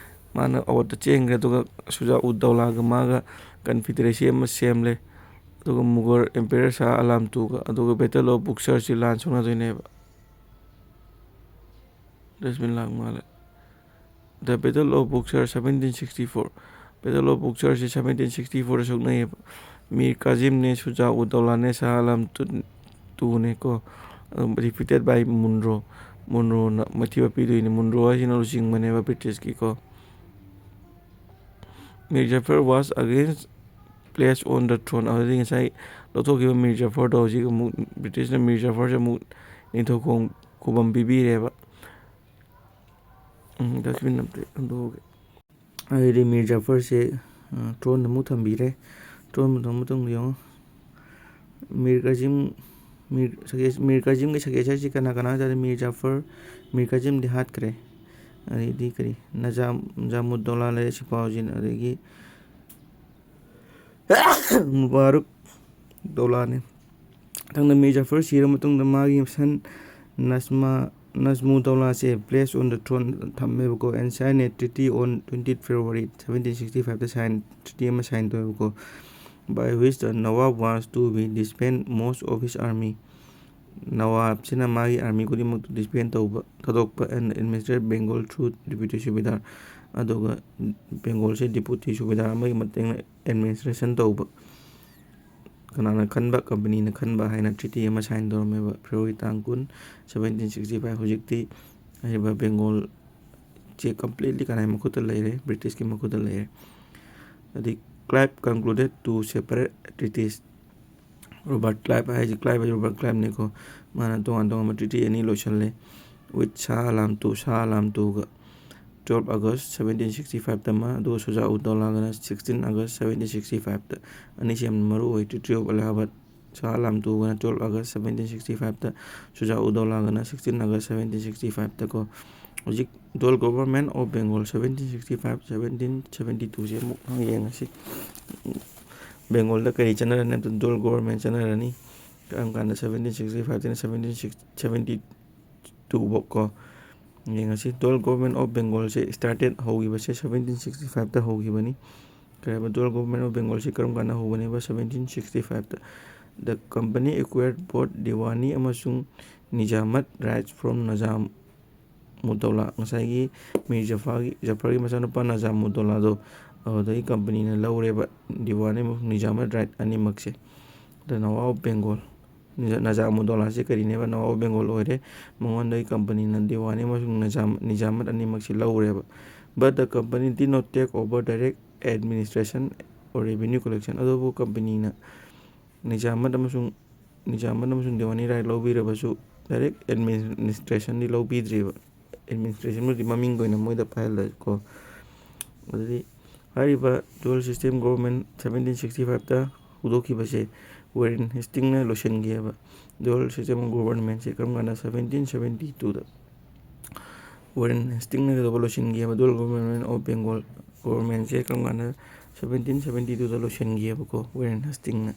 ꯃꯥꯅ ꯑꯋꯥꯗꯇ ꯆꯦꯟꯈ꯭ꯔꯦ꯫ ꯑꯗꯨꯒ ꯁꯨꯖꯥꯎ ꯎꯗ ꯗꯧꯂꯥꯒ ꯃꯥꯒ ꯀꯟꯐꯤꯗꯔꯦꯁꯤ ꯑꯃ ꯁꯦꯝꯂꯦ꯫ ꯑꯗꯨꯒ ꯃꯨꯒꯜ ꯑꯦꯝꯄꯦꯔꯔ ꯁꯥꯍ ꯑꯂꯥꯝ ꯇꯨꯒ꯫ ꯑꯗꯨꯒ ꯕꯦꯇꯜ ꯑꯣꯐ ꯕꯨꯛꯁꯔꯁꯤ ꯂꯥꯟ ꯁꯣꯛꯅꯗꯣꯏꯅꯦꯕ꯫ ꯗꯁꯕꯤꯟ ꯂꯥꯛ ꯃꯥꯜꯂꯦ꯫ The Battle of Buxar, seventeen sixty-four꯫ Battle of Buxarꯁꯦ seventeen sixty-fourꯗ ꯁꯣꯛꯅꯩꯌꯦꯕ꯫ ꯃꯤꯔ ꯀꯥꯖꯤꯝꯅꯦ, ꯁꯨꯖꯥ ꯎꯗ ꯗꯧꯂꯥꯅꯦ, ꯁꯥꯍ ꯑꯂꯝ ꯇꯨ-, ꯇꯨꯅꯦꯀꯣ꯫ ꯑꯗꯨꯝ defeated by ꯃꯨꯟꯔꯣ꯫ ꯃꯨꯟꯔꯣꯅ ꯃꯊꯤꯕ ꯄꯤꯗꯣꯏꯅꯦ꯫ ꯃꯨꯟꯔꯣ ꯍꯥꯏꯁꯤꯅ ꯂꯨꯆꯤꯡꯕꯅꯦꯕ ꯕ꯭ꯔꯤꯇꯤꯁꯀꯤꯀꯣ꯫ Mir Jafar was again placed on the throne꯫ ꯑꯗꯨꯗꯒꯤ ꯉꯁꯥꯏ ꯂꯧꯊꯣꯛꯈꯤꯕ ꯃꯤꯔ ꯖꯐꯔꯗꯣ ꯍꯧꯖꯤꯛ ꯑꯃꯨꯛ ꯕ꯭ꯔꯤꯇꯤꯁꯅ ꯃꯤꯔ ꯖꯐꯔꯁꯦ ꯑꯃꯨꯛ ꯅꯤꯡꯊꯧ ꯈꯣꯡ-, ꯈꯨꯕꯝ ꯄꯤꯕꯤꯔꯦꯕ꯫ ꯎꯝ, dustbin ꯑꯝꯇ ꯍꯟꯗꯣꯛꯑꯒꯦ꯫ ꯑꯗꯨꯗꯤ ꯃꯤꯔ ꯖꯐꯔꯁꯦ, ꯑ, ꯊ꯭ꯔꯣꯟꯗ ꯑꯃꯨꯛ ꯊꯝꯕꯤꯔꯦ꯫ ꯊ꯭ꯔꯣꯟꯗ ꯊꯝꯕ ꯃꯇꯨꯡꯗ ꯌꯦꯡꯉꯣ, ꯃꯤꯔ ꯀꯥꯖꯤꯝ, ꯃꯤꯔ ꯁꯛꯁꯦ-, ꯃꯤꯔ ꯀꯥꯖꯤꯝꯒꯤ ꯁꯛꯁꯦꯁꯔꯁꯤ ꯀꯅꯥ ꯀꯅꯥ ꯍꯥꯏ ꯇꯥꯔꯗꯤ, ꯃꯤꯔ ꯖꯐꯔ, ꯃꯤꯔ ꯀꯥꯖꯤꯝꯗꯤ ꯍꯥꯠꯈ꯭ꯔꯦ꯫ ꯑꯗꯩꯗꯤ ꯀꯔꯤ, ꯅꯖꯥꯝ-, ꯅꯖꯥꯃꯨꯗ ꯗꯧꯂꯥ ꯂꯩꯔꯦ, ꯁꯤꯐꯥꯎꯖꯤꯟ, ꯑꯗꯒꯤ ꯃꯨꯕꯥꯔꯨꯛ ꯗꯧꯂꯥꯅꯤ꯫ ꯃꯊꯪꯗ ꯃꯤꯔ ꯖꯐꯔ ꯁꯤꯔ ꯃꯇꯨꯡꯗ ꯃꯥꯒꯤ ꯁꯟ Najma, ꯅꯖꯃꯨ ꯗꯧꯂꯥꯁꯦ placed on the throne ꯊꯝꯃꯦꯕꯀꯣ, and signed a treaty on twenty February seventeen sixty fiveꯇ sign, treaty ꯑꯃ sign ꯇꯧꯋꯦꯕꯀꯣ, by which the Nawab was to be disband most of his army꯫ ꯅꯋꯥꯕꯁꯤꯅ ꯃꯥꯒꯤ army ꯈꯨꯗꯤꯡꯃꯛꯇꯨ disband ꯇꯧꯕ, ꯊꯥꯗꯣꯛꯄ, and administer Bengal through deputy subedar꯫ ꯑꯗꯨꯒ ꯕꯦꯡꯒꯣꯜꯁꯦ deputy subedar ꯑꯃꯒꯤ ꯃꯇꯦꯡꯅ administration ꯇꯧꯕ꯫ ꯀꯅꯥꯅ ꯈꯟꯕ? ꯀꯝꯄꯅꯤꯅ ꯈꯟꯕ ꯍꯥꯏꯅ treaty ꯑꯃ sign ꯇꯧꯔꯝꯃꯦꯕ, February ꯇꯥꯡ ꯀꯨꯟ, seventeen sixty five꯫ ꯍꯧꯖꯤꯛꯇꯤ ꯍꯥꯏꯔꯤꯕ ꯕꯦꯡꯒꯣꯜꯁꯦ completely ꯀꯅꯥꯒꯤ ꯃꯈꯨꯠꯇ ꯂꯩꯔꯦ? ꯕ꯭ꯔꯤꯇꯤꯁꯀꯤ ꯃꯈꯨꯠꯇ ꯂꯩꯔꯦ꯫ ꯑꯗꯩ Clive concluded two separate treaties꯫ Robert Clive ꯍꯥꯏꯁꯦ, ꯀ꯭ꯂꯥꯏꯚ ꯍꯥꯏꯁꯦ ꯔꯣꯕꯥꯔꯠ ꯀ꯭ꯂꯥꯏꯚꯅꯤꯀꯣ꯫ ꯃꯥꯅ ꯇꯣꯉꯥꯟ ꯇꯣꯉꯥꯟꯕ treaty ꯑꯅꯤ ꯂꯣꯏꯁꯜꯂꯦ, with ꯁꯥꯍ ꯑꯂꯥꯝ ꯇꯨ, ꯁꯥꯍ ꯑꯂꯥꯝ ꯇꯨꯒ꯫ Twelve August seventeen sixty fiveꯇ ꯑꯃ, ꯑꯗꯨꯒ ꯁꯨꯖꯥ ꯎꯗ ꯗꯧꯂꯥꯒꯅ sixteen August seventeen sixty fiveꯇ꯫ ꯑꯅꯤꯁꯤ ꯌꯥꯝꯅ ꯃꯔꯨ ꯑꯣꯏ꯫ Treaty of Allahabad, Shah ꯂꯥꯝꯇꯨꯒꯅ twelve August seventeen sixty five ꯇ, ꯁꯨꯖꯥ ꯎꯗꯧꯂꯥꯒꯅ sixteen August seventeen sixty five ꯇ ꯀꯣ꯫ ꯍꯧꯖꯤꯛ dual government of Bengal seventeen sixty five, seventeen seventy two ꯁꯦ ꯑꯃꯨꯛ ꯌꯦꯡꯉꯁꯤ꯫ ꯕꯦꯡꯒꯣꯜꯗ ꯀꯔꯤ ꯆꯠꯅꯔꯅꯤ ꯍꯥꯏꯕꯗ dual government ꯆꯠꯅꯔꯅꯤ꯫ ꯀꯔꯝ ꯀꯥꯟꯗ? Seventeen sixty five ꯇꯩꯅ seventeen seventy two ꯐꯥꯎ ꯀꯣ꯫ ꯌꯦꯡꯉꯁꯤ, dual government of Bengal say started, ꯍꯧꯈꯤꯕꯁꯦ seventeen sixty five ꯇ ꯍꯧꯈꯤꯕꯅꯤ꯫ ꯀꯔꯤ ꯍꯥꯏꯕ? Dual government of Bengal ꯁꯦ ꯀꯔꯝ ꯀꯥꯟꯗ ꯍꯧꯕꯅꯦꯕ? Seventeen sixty five ꯇ꯫ The company acquired both Diwani ꯑꯃꯁꯨꯡ ꯅꯤꯖꯥꯃꯠ rights from ꯅꯖꯥꯃꯨꯗꯧꯂꯥ꯫ ꯉꯁꯥꯏꯒꯤ ꯃꯤꯔ ꯖꯐꯥꯒꯤ, ꯖꯐꯔꯒꯤ ꯃꯆꯥꯅꯨꯄꯥ ꯅꯖꯥꯃꯨꯗꯧꯂꯥꯗꯣ, ꯑꯗꯨꯗꯒꯤ ꯀꯝꯄꯅꯤꯅ ꯂꯧꯔꯦꯕ ꯗꯤꯋꯥꯅꯤ ꯑꯃꯁꯨꯡ ꯅꯤꯖꯥꯃꯠ right ꯑꯅꯤꯃꯛꯁꯦ꯫ The Nawab of Bengal, ꯅꯤꯖ-, ꯅꯖꯥꯃꯨꯗꯧꯂꯥꯁꯦ ꯀꯔꯤꯅꯦꯕ? ꯅꯋꯥꯕ ꯕꯦꯡꯒꯣꯜ ꯑꯣꯏꯔꯦ꯫ ꯃꯉꯣꯟꯗꯒꯤ ꯀꯝꯄꯅꯤꯅ ꯗꯤꯋꯥꯅꯤ ꯑꯃꯁꯨꯡ ꯅꯖꯥꯝ-, ꯅꯤꯖꯥꯃꯠ ꯑꯅꯤꯃꯛꯁꯦ ꯂꯧꯔꯦꯕ꯫ But the company did not take over direct administration or revenue collection. ꯑꯗꯨꯕꯨ ꯀꯝꯄꯅꯤꯅ ꯅꯤꯖꯥꯃꯠ ꯑꯃꯁꯨꯡ, ꯅꯤꯖꯥꯃꯠ ꯑꯃꯁꯨꯡ ꯗꯤꯋꯥꯅꯤ right ꯂꯧꯕꯤꯔꯕꯁꯨ, direct administration ꯗꯤ ꯂꯧꯕꯤꯗ꯭ꯔꯤꯕ꯫ Administration ꯕꯨꯗꯤ ꯃꯃꯤꯡꯒꯤ ꯑꯣꯏꯅ ꯃꯣꯏꯗ ꯄꯥꯏꯍꯜꯂꯦꯀꯣ꯫ ꯑꯗꯨꯗꯤ ꯍꯥꯏꯔꯤꯕ dual system government seventeen sixty five ꯇ ꯍꯧꯗꯣꯛꯈꯤꯕꯁꯦ Warren Hastings ꯅ ꯂꯣꯏꯁꯤꯟꯈꯤꯑꯕ꯫ Dual system government ꯁꯦ ꯀꯔꯝ ꯀꯥꯟꯗ? Seventeen seventy two ꯗ꯫ Warren Hastings ꯅ ꯀꯩꯗꯧꯕ ꯂꯣꯏꯁꯤꯟꯈꯤꯑꯕ? Dual government of Bengal government ꯁꯦ ꯀꯔꯝ ꯀꯥꯟꯗ? Seventeen seventy two ꯗ ꯂꯣꯏꯁꯤꯟꯈꯤꯑꯕꯀꯣ, Warren Hastings ꯅ꯫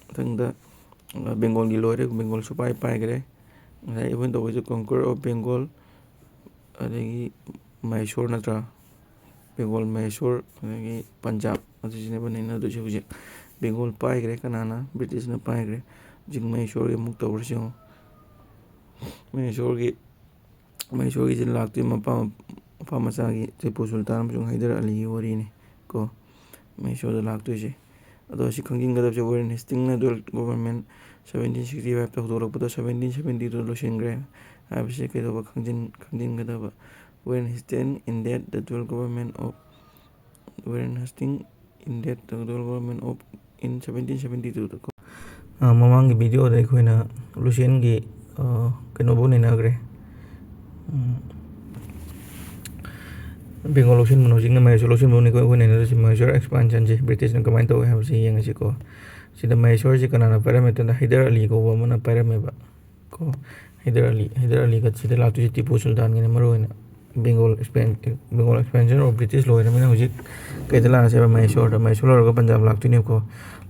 ꯃꯊꯪꯗ, ꯑ, ꯕꯦꯡꯒꯣꯜꯒꯤ ꯂꯣꯏꯔꯦ, ꯕꯦꯡꯒꯣꯜꯁꯨ ꯄꯥꯏ ꯄꯥꯏꯈ꯭ꯔꯦ꯫ ꯉꯁꯥꯏ ꯑꯩꯈꯣꯏꯅ ꯇꯧꯕꯁꯦ conquer of Bengal, ꯑꯗꯒꯤ ꯃꯍꯦꯁꯣꯔ ꯅꯠꯇ꯭ꯔꯥ? ꯕꯦꯡꯒꯣꯜ, ꯃꯍꯦꯁꯣꯔ, ꯑꯗꯒꯤ ꯄꯟꯖꯥꯕ, ꯑꯗꯨꯁꯤꯅꯦꯕ ꯅꯩꯅꯗꯣꯏꯁꯦ ꯍꯧꯖꯤꯛ꯫ ꯕꯦꯡꯒꯣꯜ ꯄꯥꯏꯈ꯭ꯔꯦ, ꯀꯅꯥꯅ? ꯕ꯭ꯔꯤꯇꯤꯁꯅ ꯄꯥꯏꯈ꯭ꯔꯦ꯫ ꯍꯧꯖꯤꯛ ꯃꯍꯦꯁꯣꯔꯒꯤ ꯑꯃꯨꯛ ꯇꯧꯔꯁꯤ ꯌꯦꯡꯉꯣ꯫ ꯃꯍꯦꯁꯣꯔꯒꯤ, ꯃꯍꯦꯁꯣꯔꯒꯤꯁꯦ ꯂꯥꯛꯇꯣꯏ ꯃꯄꯥ, ꯃꯄꯥ ꯃꯆꯥꯒꯤ ꯇꯤꯄꯨ ꯁꯨꯜꯇꯥꯟ ꯑꯃꯁꯨꯡ ꯍꯥꯏꯗꯔ ꯑꯂꯤꯒꯤ ꯋꯥꯔꯤꯅꯤ ꯀꯣ, ꯃꯍꯦꯁꯣꯔꯗ ꯂꯥꯛꯇꯣꯏꯁꯦ꯫ ꯑꯗꯣ ꯁꯤ ꯈꯪꯖꯤꯟꯒꯗꯕꯁꯦ, Warren Hastings ꯅ dual government seventeen sixty five ꯇ ꯍꯧꯗꯣꯔꯛꯄꯗ seventeen seventy two ꯗ ꯂꯣꯏꯁꯤꯟꯈ꯭ꯔꯦ ꯍꯥꯏꯕꯁꯦ ꯀꯩꯗꯧꯕ? ꯈꯪꯖꯤꯟ-, ꯈꯪꯖꯤꯟꯒꯗꯕ꯫ Warren Hastings ended the dual government of, Warren Hastings ended the dual government of in seventeen seventy two ꯗꯀꯣ꯫ ꯑ, ꯃꯃꯥꯡꯒꯤ video ꯗ ꯑꯩꯈꯣꯏꯅ ꯂꯨꯁꯤꯌꯟꯒꯤ, ꯑ, ꯀꯩꯅꯣꯐꯥꯎ ꯅꯩꯅꯈ꯭ꯔꯦ꯫ ꯎꯝ, ꯕꯦꯡꯒꯣꯜ ꯂꯧꯁꯤꯟꯕꯅ ꯍꯧꯖꯤꯛꯅ ꯃꯍꯦꯁꯣꯔ ꯂꯧꯁꯤꯟꯕꯅꯤꯀꯣ꯫ ꯑꯩꯈꯣꯏꯅ ꯅꯩꯅꯗꯣꯏꯁꯤ ꯃꯍꯦꯁꯣꯔ expansion ꯁꯦ ꯕ꯭ꯔꯤꯇꯤꯁꯅ ꯀꯃꯥꯏꯅ ꯇꯧꯋꯦ ꯍꯥꯏꯕꯁꯤ ꯌꯦꯡꯉꯁꯤꯀꯣ꯫ ꯁꯤꯗ ꯃꯍꯦꯁꯣꯔꯁꯤ ꯀꯅꯥꯅ ꯄꯥꯏꯔꯝꯃꯦ ꯍꯥꯏꯕꯗ ꯍꯩꯗꯔ ꯑꯂꯤ ꯀꯧꯕ ꯑꯃꯅ ꯄꯥꯏꯔꯝꯃꯦꯕ ꯀꯣ꯫ ꯍꯩꯗꯔ ꯑꯂꯤ, ꯍꯩꯗꯔ ꯑꯂꯤꯒ ꯁꯤꯗ ꯂꯥꯛꯇꯣꯏꯁꯤ ꯇꯤꯄꯨ ꯁꯨꯜꯇꯥꯟꯒꯤꯅ ꯃꯔꯨ ꯑꯣꯏꯅ꯫ Bengal expan-, Bengal expansion of British ꯂꯣꯏꯔꯕꯅꯤꯅ ꯍꯧꯖꯤꯛ ꯀꯩꯗ ꯂꯥꯛꯑꯁꯦꯕ? ꯃꯍꯦꯁꯣꯔꯗ꯫ ꯃꯍꯦꯁꯣꯔ ꯂꯣꯏꯔꯒ ꯄꯟꯖꯥꯕ ꯂꯥꯛꯇꯣꯏꯅꯦꯕꯀꯣ꯫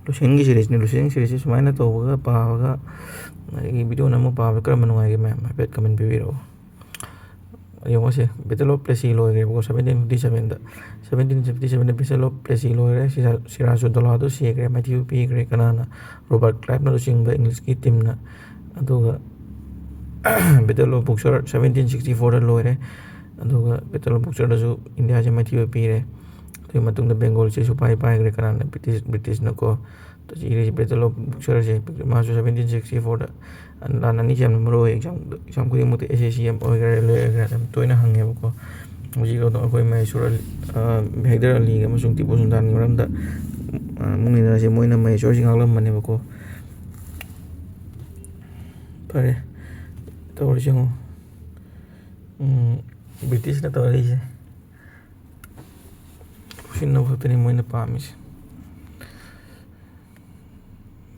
ꯂꯨꯁꯦꯟꯒꯤ series ꯅꯤ꯫ ꯂꯨꯁꯦꯟꯒꯤ series ꯁꯤ ꯁꯨꯃꯥꯏꯅ ꯇꯧꯕꯒ ꯄꯥꯕꯒ ꯑꯩꯒꯤ video ꯅꯝꯃꯒ ꯄꯥꯕꯗ ꯀꯔꯝꯕ ꯅꯨꯡꯉꯥꯏꯒꯦ ꯃꯌꯥꯝ ꯍꯥꯏꯐꯦꯠ comment ꯄꯤꯕꯤꯔꯛꯑꯣ꯫ ꯌꯦꯡꯉꯣꯁꯦ, Battle of Plassey ꯂꯣꯏꯈ꯭ꯔꯦꯕꯀꯣ seventeen fifty seven the. Seventeen fifty seven the Battle of Plassey ꯂꯣꯏꯔꯦ꯫ ꯁꯤꯔꯥ-, ꯁꯤꯔꯥꯖꯎꯗꯗꯧꯂꯥꯗꯨ ꯁꯤꯈ꯭ꯔꯦ, ꯃꯥꯏꯊꯤꯕ ꯄꯤꯈ꯭ꯔꯦ꯫ ꯀꯅꯥꯅ? ꯔꯣꯕꯥꯔꯠ ꯀ꯭ꯂꯥꯏꯚꯅ ꯂꯨꯆꯤꯡꯕ ꯏꯪꯂꯤꯁꯀꯤ team ꯅ꯫ ꯑꯗꯨꯒ Battle of Buxar seventeen sixty four ꯗ ꯂꯣꯏꯔꯦ꯫ ꯑꯗꯨꯒ Battle of Buxar ꯗꯁꯨ ꯏꯟꯗꯤꯌꯥꯁꯦ ꯃꯥꯏꯊꯤꯕ ꯄꯤꯔꯦ꯫ ꯑꯗꯨꯒꯤ ꯃꯇꯨꯡꯗ ꯕꯦꯡꯒꯣꯜꯁꯦ ꯁꯨꯄꯥꯏ ꯄꯥꯏꯈ꯭ꯔꯦ꯫ ꯀꯅꯥꯅ? ꯕ꯭ꯔꯤꯇꯤꯁ, ꯕ꯭ꯔꯤꯇꯤꯁꯅꯀꯣ꯫ ꯏꯔꯤꯁꯦ Battle of Buxar ꯁꯦ ꯃꯥꯁꯨ seventeen sixty four ꯗ꯫ ꯂꯥꯟ ꯑꯅꯤꯁꯦ ꯌꯥꯝꯅ ꯃꯔꯨ ꯑꯣꯏ꯫ Exam, exam ꯈꯨꯗꯤꯡꯃꯛꯇ S S C ꯑꯣꯏꯒꯦꯔꯥ, railway ꯑꯣꯏꯒꯦꯔꯥ ꯌꯥꯝ ꯇꯣꯏꯅ ꯍꯪꯉꯦꯕꯀꯣ꯫ ꯍꯧꯖꯤꯛ ꯑꯗꯣ ꯑꯩꯈꯣꯏ ꯃꯍꯦꯁꯣꯔ ꯑꯂꯤ, ꯑ, ꯍꯩꯗꯔ ꯑꯂꯤꯒ ꯑꯃꯁꯨꯡ ꯇꯤꯄꯨ ꯁꯨꯜꯇꯥꯟꯒꯤ ꯃꯔꯝꯗ, ꯑ, ꯑꯃꯨꯛ ꯅꯩꯅꯔꯁꯦ꯫ ꯃꯣꯏꯅ ꯃꯍꯦꯁꯣꯔꯁꯤ ꯉꯥꯛꯂꯝꯕꯅꯦꯕꯀꯣ꯫ ꯐꯔꯦ, ꯇꯧꯔꯤꯁꯦ ꯌꯦꯡꯉꯣ꯫ ꯎꯝ, ꯕ꯭ꯔꯤꯇꯤꯁꯅ ꯇꯧꯔꯛꯏꯁꯦ꯫ ꯉꯥꯎꯁꯤꯟꯅꯕ ꯈꯛꯇꯅꯤ ꯃꯣꯏꯅ ꯄꯥꯝꯃꯤꯁꯦ꯫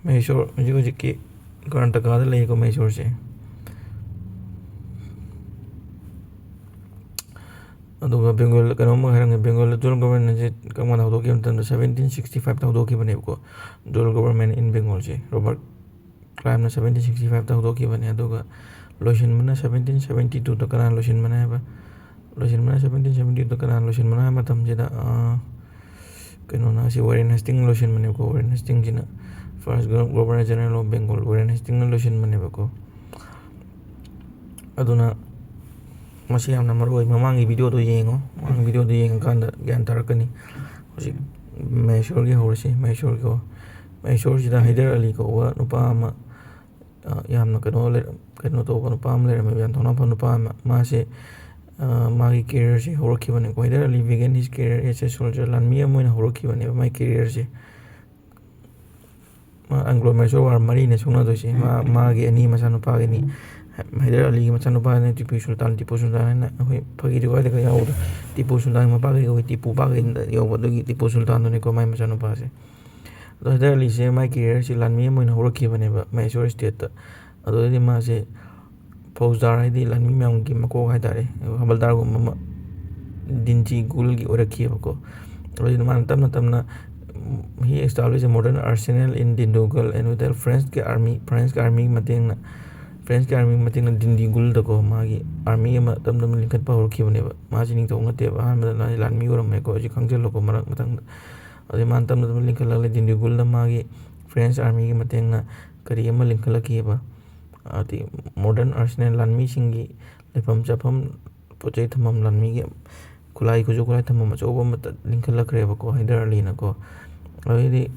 ꯃꯍꯦꯁꯣꯔ, ꯍꯧꯖꯤꯛ ꯍꯧꯖꯤꯛꯀꯤ ꯀꯔꯅꯥꯇꯀꯥꯗ ꯂꯩꯀꯣ ꯃꯍꯦꯁꯣꯔꯁꯦ꯫ ꯑꯗꯨꯒ ꯕꯦꯡꯒꯣꯜ, ꯀꯩꯅꯣꯝꯃ ꯍꯥꯏꯔꯝꯒꯦ, ꯕꯦꯡꯒꯣꯜꯗ dual government ꯁꯦ ꯀꯔꯝ ꯀꯥꯟꯗ ꯍꯧꯗꯣꯛꯈꯤꯕ ꯃꯇꯝꯗ seventeen sixty five ꯗ ꯍꯧꯗꯣꯛꯈꯤꯕꯅꯦꯕꯀꯣ꯫ Dual government in Bengal ꯁꯦ ꯔꯣꯕꯥꯔꯠ ꯀ꯭ꯂꯥꯏꯚꯅ seventeen sixty five ꯇ ꯍꯧꯗꯣꯛꯈꯤꯕꯅꯦ꯫ ꯑꯗꯨꯒ ꯂꯣꯏꯁꯤꯟꯕꯅ seventeen seventy two ꯗ꯫ ꯀꯅꯥꯅ ꯂꯣꯏꯁꯤꯟꯕꯅꯦ ꯍꯥꯏꯕ? ꯂꯣꯏꯁꯤꯟꯕꯅ seventeen seventy two ꯗ꯫ ꯀꯅꯥꯅ ꯂꯣꯏꯁꯤꯟꯕꯅꯣ ꯍꯥꯏꯕ ꯃꯇꯝꯁꯤꯗ, ꯑ, ꯀꯩꯅꯣꯅ, ꯑꯁꯤ ꯋꯥꯔꯦꯟ ꯍꯦꯁꯇꯤꯡ ꯂꯣꯏꯁꯤꯟꯕꯅꯦꯕꯀꯣ꯫ ꯋꯥꯔꯦꯟ ꯍꯦꯁꯇꯤꯡꯁꯤꯅ first Governor General of Bengal, Warren ꯍꯦꯁꯇꯤꯡꯅ ꯂꯣꯏꯁꯤꯟꯕꯅꯦꯕꯀꯣ꯫ ꯑꯗꯨꯅ ꯃꯁꯤ ꯌꯥꯝꯅ ꯃꯔꯨ ꯑꯣꯏ꯫ ꯃꯃꯥꯡꯒꯤ video ꯗꯣ ꯌꯦꯡꯉꯣ꯫ ꯃꯃꯥꯡꯒꯤ video ꯗꯣ ꯌꯦꯡꯉꯀꯥꯟꯗ ꯒ꯭ꯌꯥꯟ ꯇꯥꯔꯛꯀꯅꯤ꯫ ꯍꯧꯖꯤꯛ ꯃꯍꯦꯁꯣꯔꯒꯤ ꯍꯧꯔꯁꯤ꯫ ꯃꯍꯦꯁꯣꯔꯒꯤ, ꯃꯍꯦꯁꯣꯔꯁꯤꯗ ꯍꯩꯗꯔ ꯑꯂꯤ ꯀꯧꯕ ꯅꯨꯄꯥ ꯑꯃ, ꯑ, ꯌꯥꯝꯅ ꯀꯩꯅꯣ ꯂꯩꯔ-, ꯀꯩꯅꯣ ꯇꯧꯕ ꯅꯨꯄꯥ ꯑꯃ ꯂꯩꯔꯝꯃꯦꯕ, ꯌꯥꯝ ꯊꯧꯅꯥ ꯐꯕ ꯅꯨꯄꯥ ꯑꯃ꯫ ꯃꯥꯁꯦ, ꯑ, ꯃꯥꯒꯤ career say ꯍꯧꯔꯛꯈꯤꯕꯅꯦꯀꯣ꯫ ꯍꯩꯗꯔ Ali began his career as a soldier꯫ ꯂꯥꯟꯃꯤ ꯑꯃ ꯑꯣꯏꯅ ꯍꯧꯔꯛꯈꯤꯕꯅꯦꯕ ꯃꯥꯒꯤ career ꯁꯦ꯫ ꯃꯥ Anglo Mysore war ꯃꯔꯤꯅꯦ ꯁꯣꯛꯅꯗꯣꯏꯁꯦ꯫ ꯃꯥ, ꯃꯥꯒꯤ ꯑꯅꯤ, ꯃꯆꯥꯅꯨꯄꯥꯒꯤ ꯑꯅꯤ꯫ ꯍꯥꯏꯗꯔ ꯑꯂꯤꯒꯤ ꯃꯆꯥꯅꯨꯄꯥꯅꯦ ꯇꯤꯄꯨ ꯁꯨꯜꯇꯥꯟ꯫ ꯇꯤꯄꯨ ꯁꯨꯜꯇꯥꯟ ꯍꯥꯏꯅ ꯑꯩꯈꯣꯏ ꯐꯥꯒꯤ ꯖꯨꯒꯥꯏꯗꯒ ꯌꯥꯎꯕꯗꯣ, ꯇꯤꯄꯨ ꯁꯨꯜꯇꯥꯟꯒꯤ ꯃꯄꯥ ꯀꯩ ꯀꯧꯏ? ꯇꯤꯄꯨ ꯄꯥ ꯀꯩꯗ ꯌꯧꯕ, ꯑꯗꯨꯒꯤ ꯇꯤꯄꯨ ꯁꯨꯜꯇꯥꯟꯗꯨꯅꯤꯀꯣ ꯃꯥꯏ ꯃꯆꯥꯅꯨꯄꯥꯁꯦ꯫ ꯑꯗꯣ ꯍꯥꯏꯗꯔ ꯑꯂꯤꯁꯦ ꯃꯥꯏ ꯀꯦꯔꯤꯌꯔꯁꯤ ꯂꯥꯟꯃꯤ ꯑꯃ ꯑꯣꯏꯅ ꯍꯧꯔꯛꯈꯤꯕꯅꯦꯕ ꯃꯍꯦꯁꯣꯔ ꯁ꯭ꯇꯦꯠꯇ꯫ ꯑꯗꯨꯗꯩꯗꯤ ꯃꯥꯁꯦ ꯐꯧꯖꯗꯥꯔ ꯍꯥꯏꯗꯤ ꯂꯥꯟꯃꯤ ꯃꯌꯥꯝꯒꯤ ꯃꯀꯣꯛ ꯍꯥꯏꯇꯥꯔꯦ, ꯍꯕꯜꯗꯥꯔꯒꯨꯝꯕ ꯑꯃ, ꯗꯤꯟꯖꯤ ꯒꯨꯜꯒꯤ ꯑꯣꯏꯔꯛꯈꯤꯑꯕꯀꯣ꯫ ꯑꯗꯨꯗꯩꯗꯤ ꯃꯥꯅ ꯇꯞꯅ ꯇꯞꯅ, ꯎꯝ, he established a modern arsenal in Dindugal and with the French ꯀꯤ army, ꯐ꯭ꯔꯦꯟꯁꯀꯤ ꯑꯥꯔꯃꯤꯒꯤ ꯃꯇꯦꯡꯅ, ꯐ꯭ꯔꯦꯟꯁꯀꯤ ꯑꯥꯔꯃꯤꯒꯤ ꯃꯇꯦꯡꯅ ꯗꯤꯟꯗꯤꯒꯨꯜꯗꯀꯣ ꯃꯥꯒꯤ ꯑꯥꯔꯃꯤ ꯑꯃ ꯇꯞꯅ ꯇꯞꯅ ꯂꯤꯡꯈꯠꯄ ꯍꯧꯔꯛꯈꯤꯕꯅꯦꯕ꯫ ꯃꯥꯁꯤ ꯅꯤꯡꯊꯧ ꯅꯠꯇꯦꯕ, ꯑꯍꯥꯟꯕꯗ ꯃꯥꯁꯤ ꯂꯥꯟꯃꯤ ꯑꯣꯏꯔꯝꯃꯦꯀꯣ, ꯍꯧꯖꯤꯛ ꯈꯪꯖꯤꯜꯂꯣꯀꯣ ꯃꯔꯛ ꯃꯊꯪꯗ꯫ ꯑꯗꯩ ꯃꯥꯅ ꯇꯞꯅ ꯇꯞꯅ ꯂꯤꯡꯈꯠꯂꯛꯂꯦ ꯗꯤꯟꯗꯤꯒꯨꯜꯗ ꯃꯥꯒꯤ ꯐ꯭ꯔꯦꯟꯁ ꯑꯥꯔꯃꯤꯒꯤ ꯃꯇꯦꯡꯅ ꯀꯔꯤ ꯑꯃ ꯂꯤꯡꯈꯠꯂꯛꯈꯤꯑꯕ, ꯍꯥꯏꯗꯤ modern arsenal, ꯂꯥꯟꯃꯤꯁꯤꯡꯒꯤ ꯂꯩꯐꯝ ꯆꯥꯐꯝ, ꯄꯣꯠ ꯆꯩ ꯊꯝꯐꯝ, ꯂꯥꯟꯃꯤꯒꯤ ꯈꯨꯠꯂꯥꯏ, ꯈꯨꯠꯁꯨ ꯈꯨꯠꯂꯥꯏ ꯊꯝꯐꯝ ꯑꯆꯧꯕ ꯑꯃ ꯂꯤꯡꯈꯠꯂꯛꯈ꯭ꯔꯦꯕꯀꯣ ꯍꯥꯏꯗꯔ ꯑꯂꯤꯅꯀꯣ꯫ ꯑꯗꯩꯗꯤ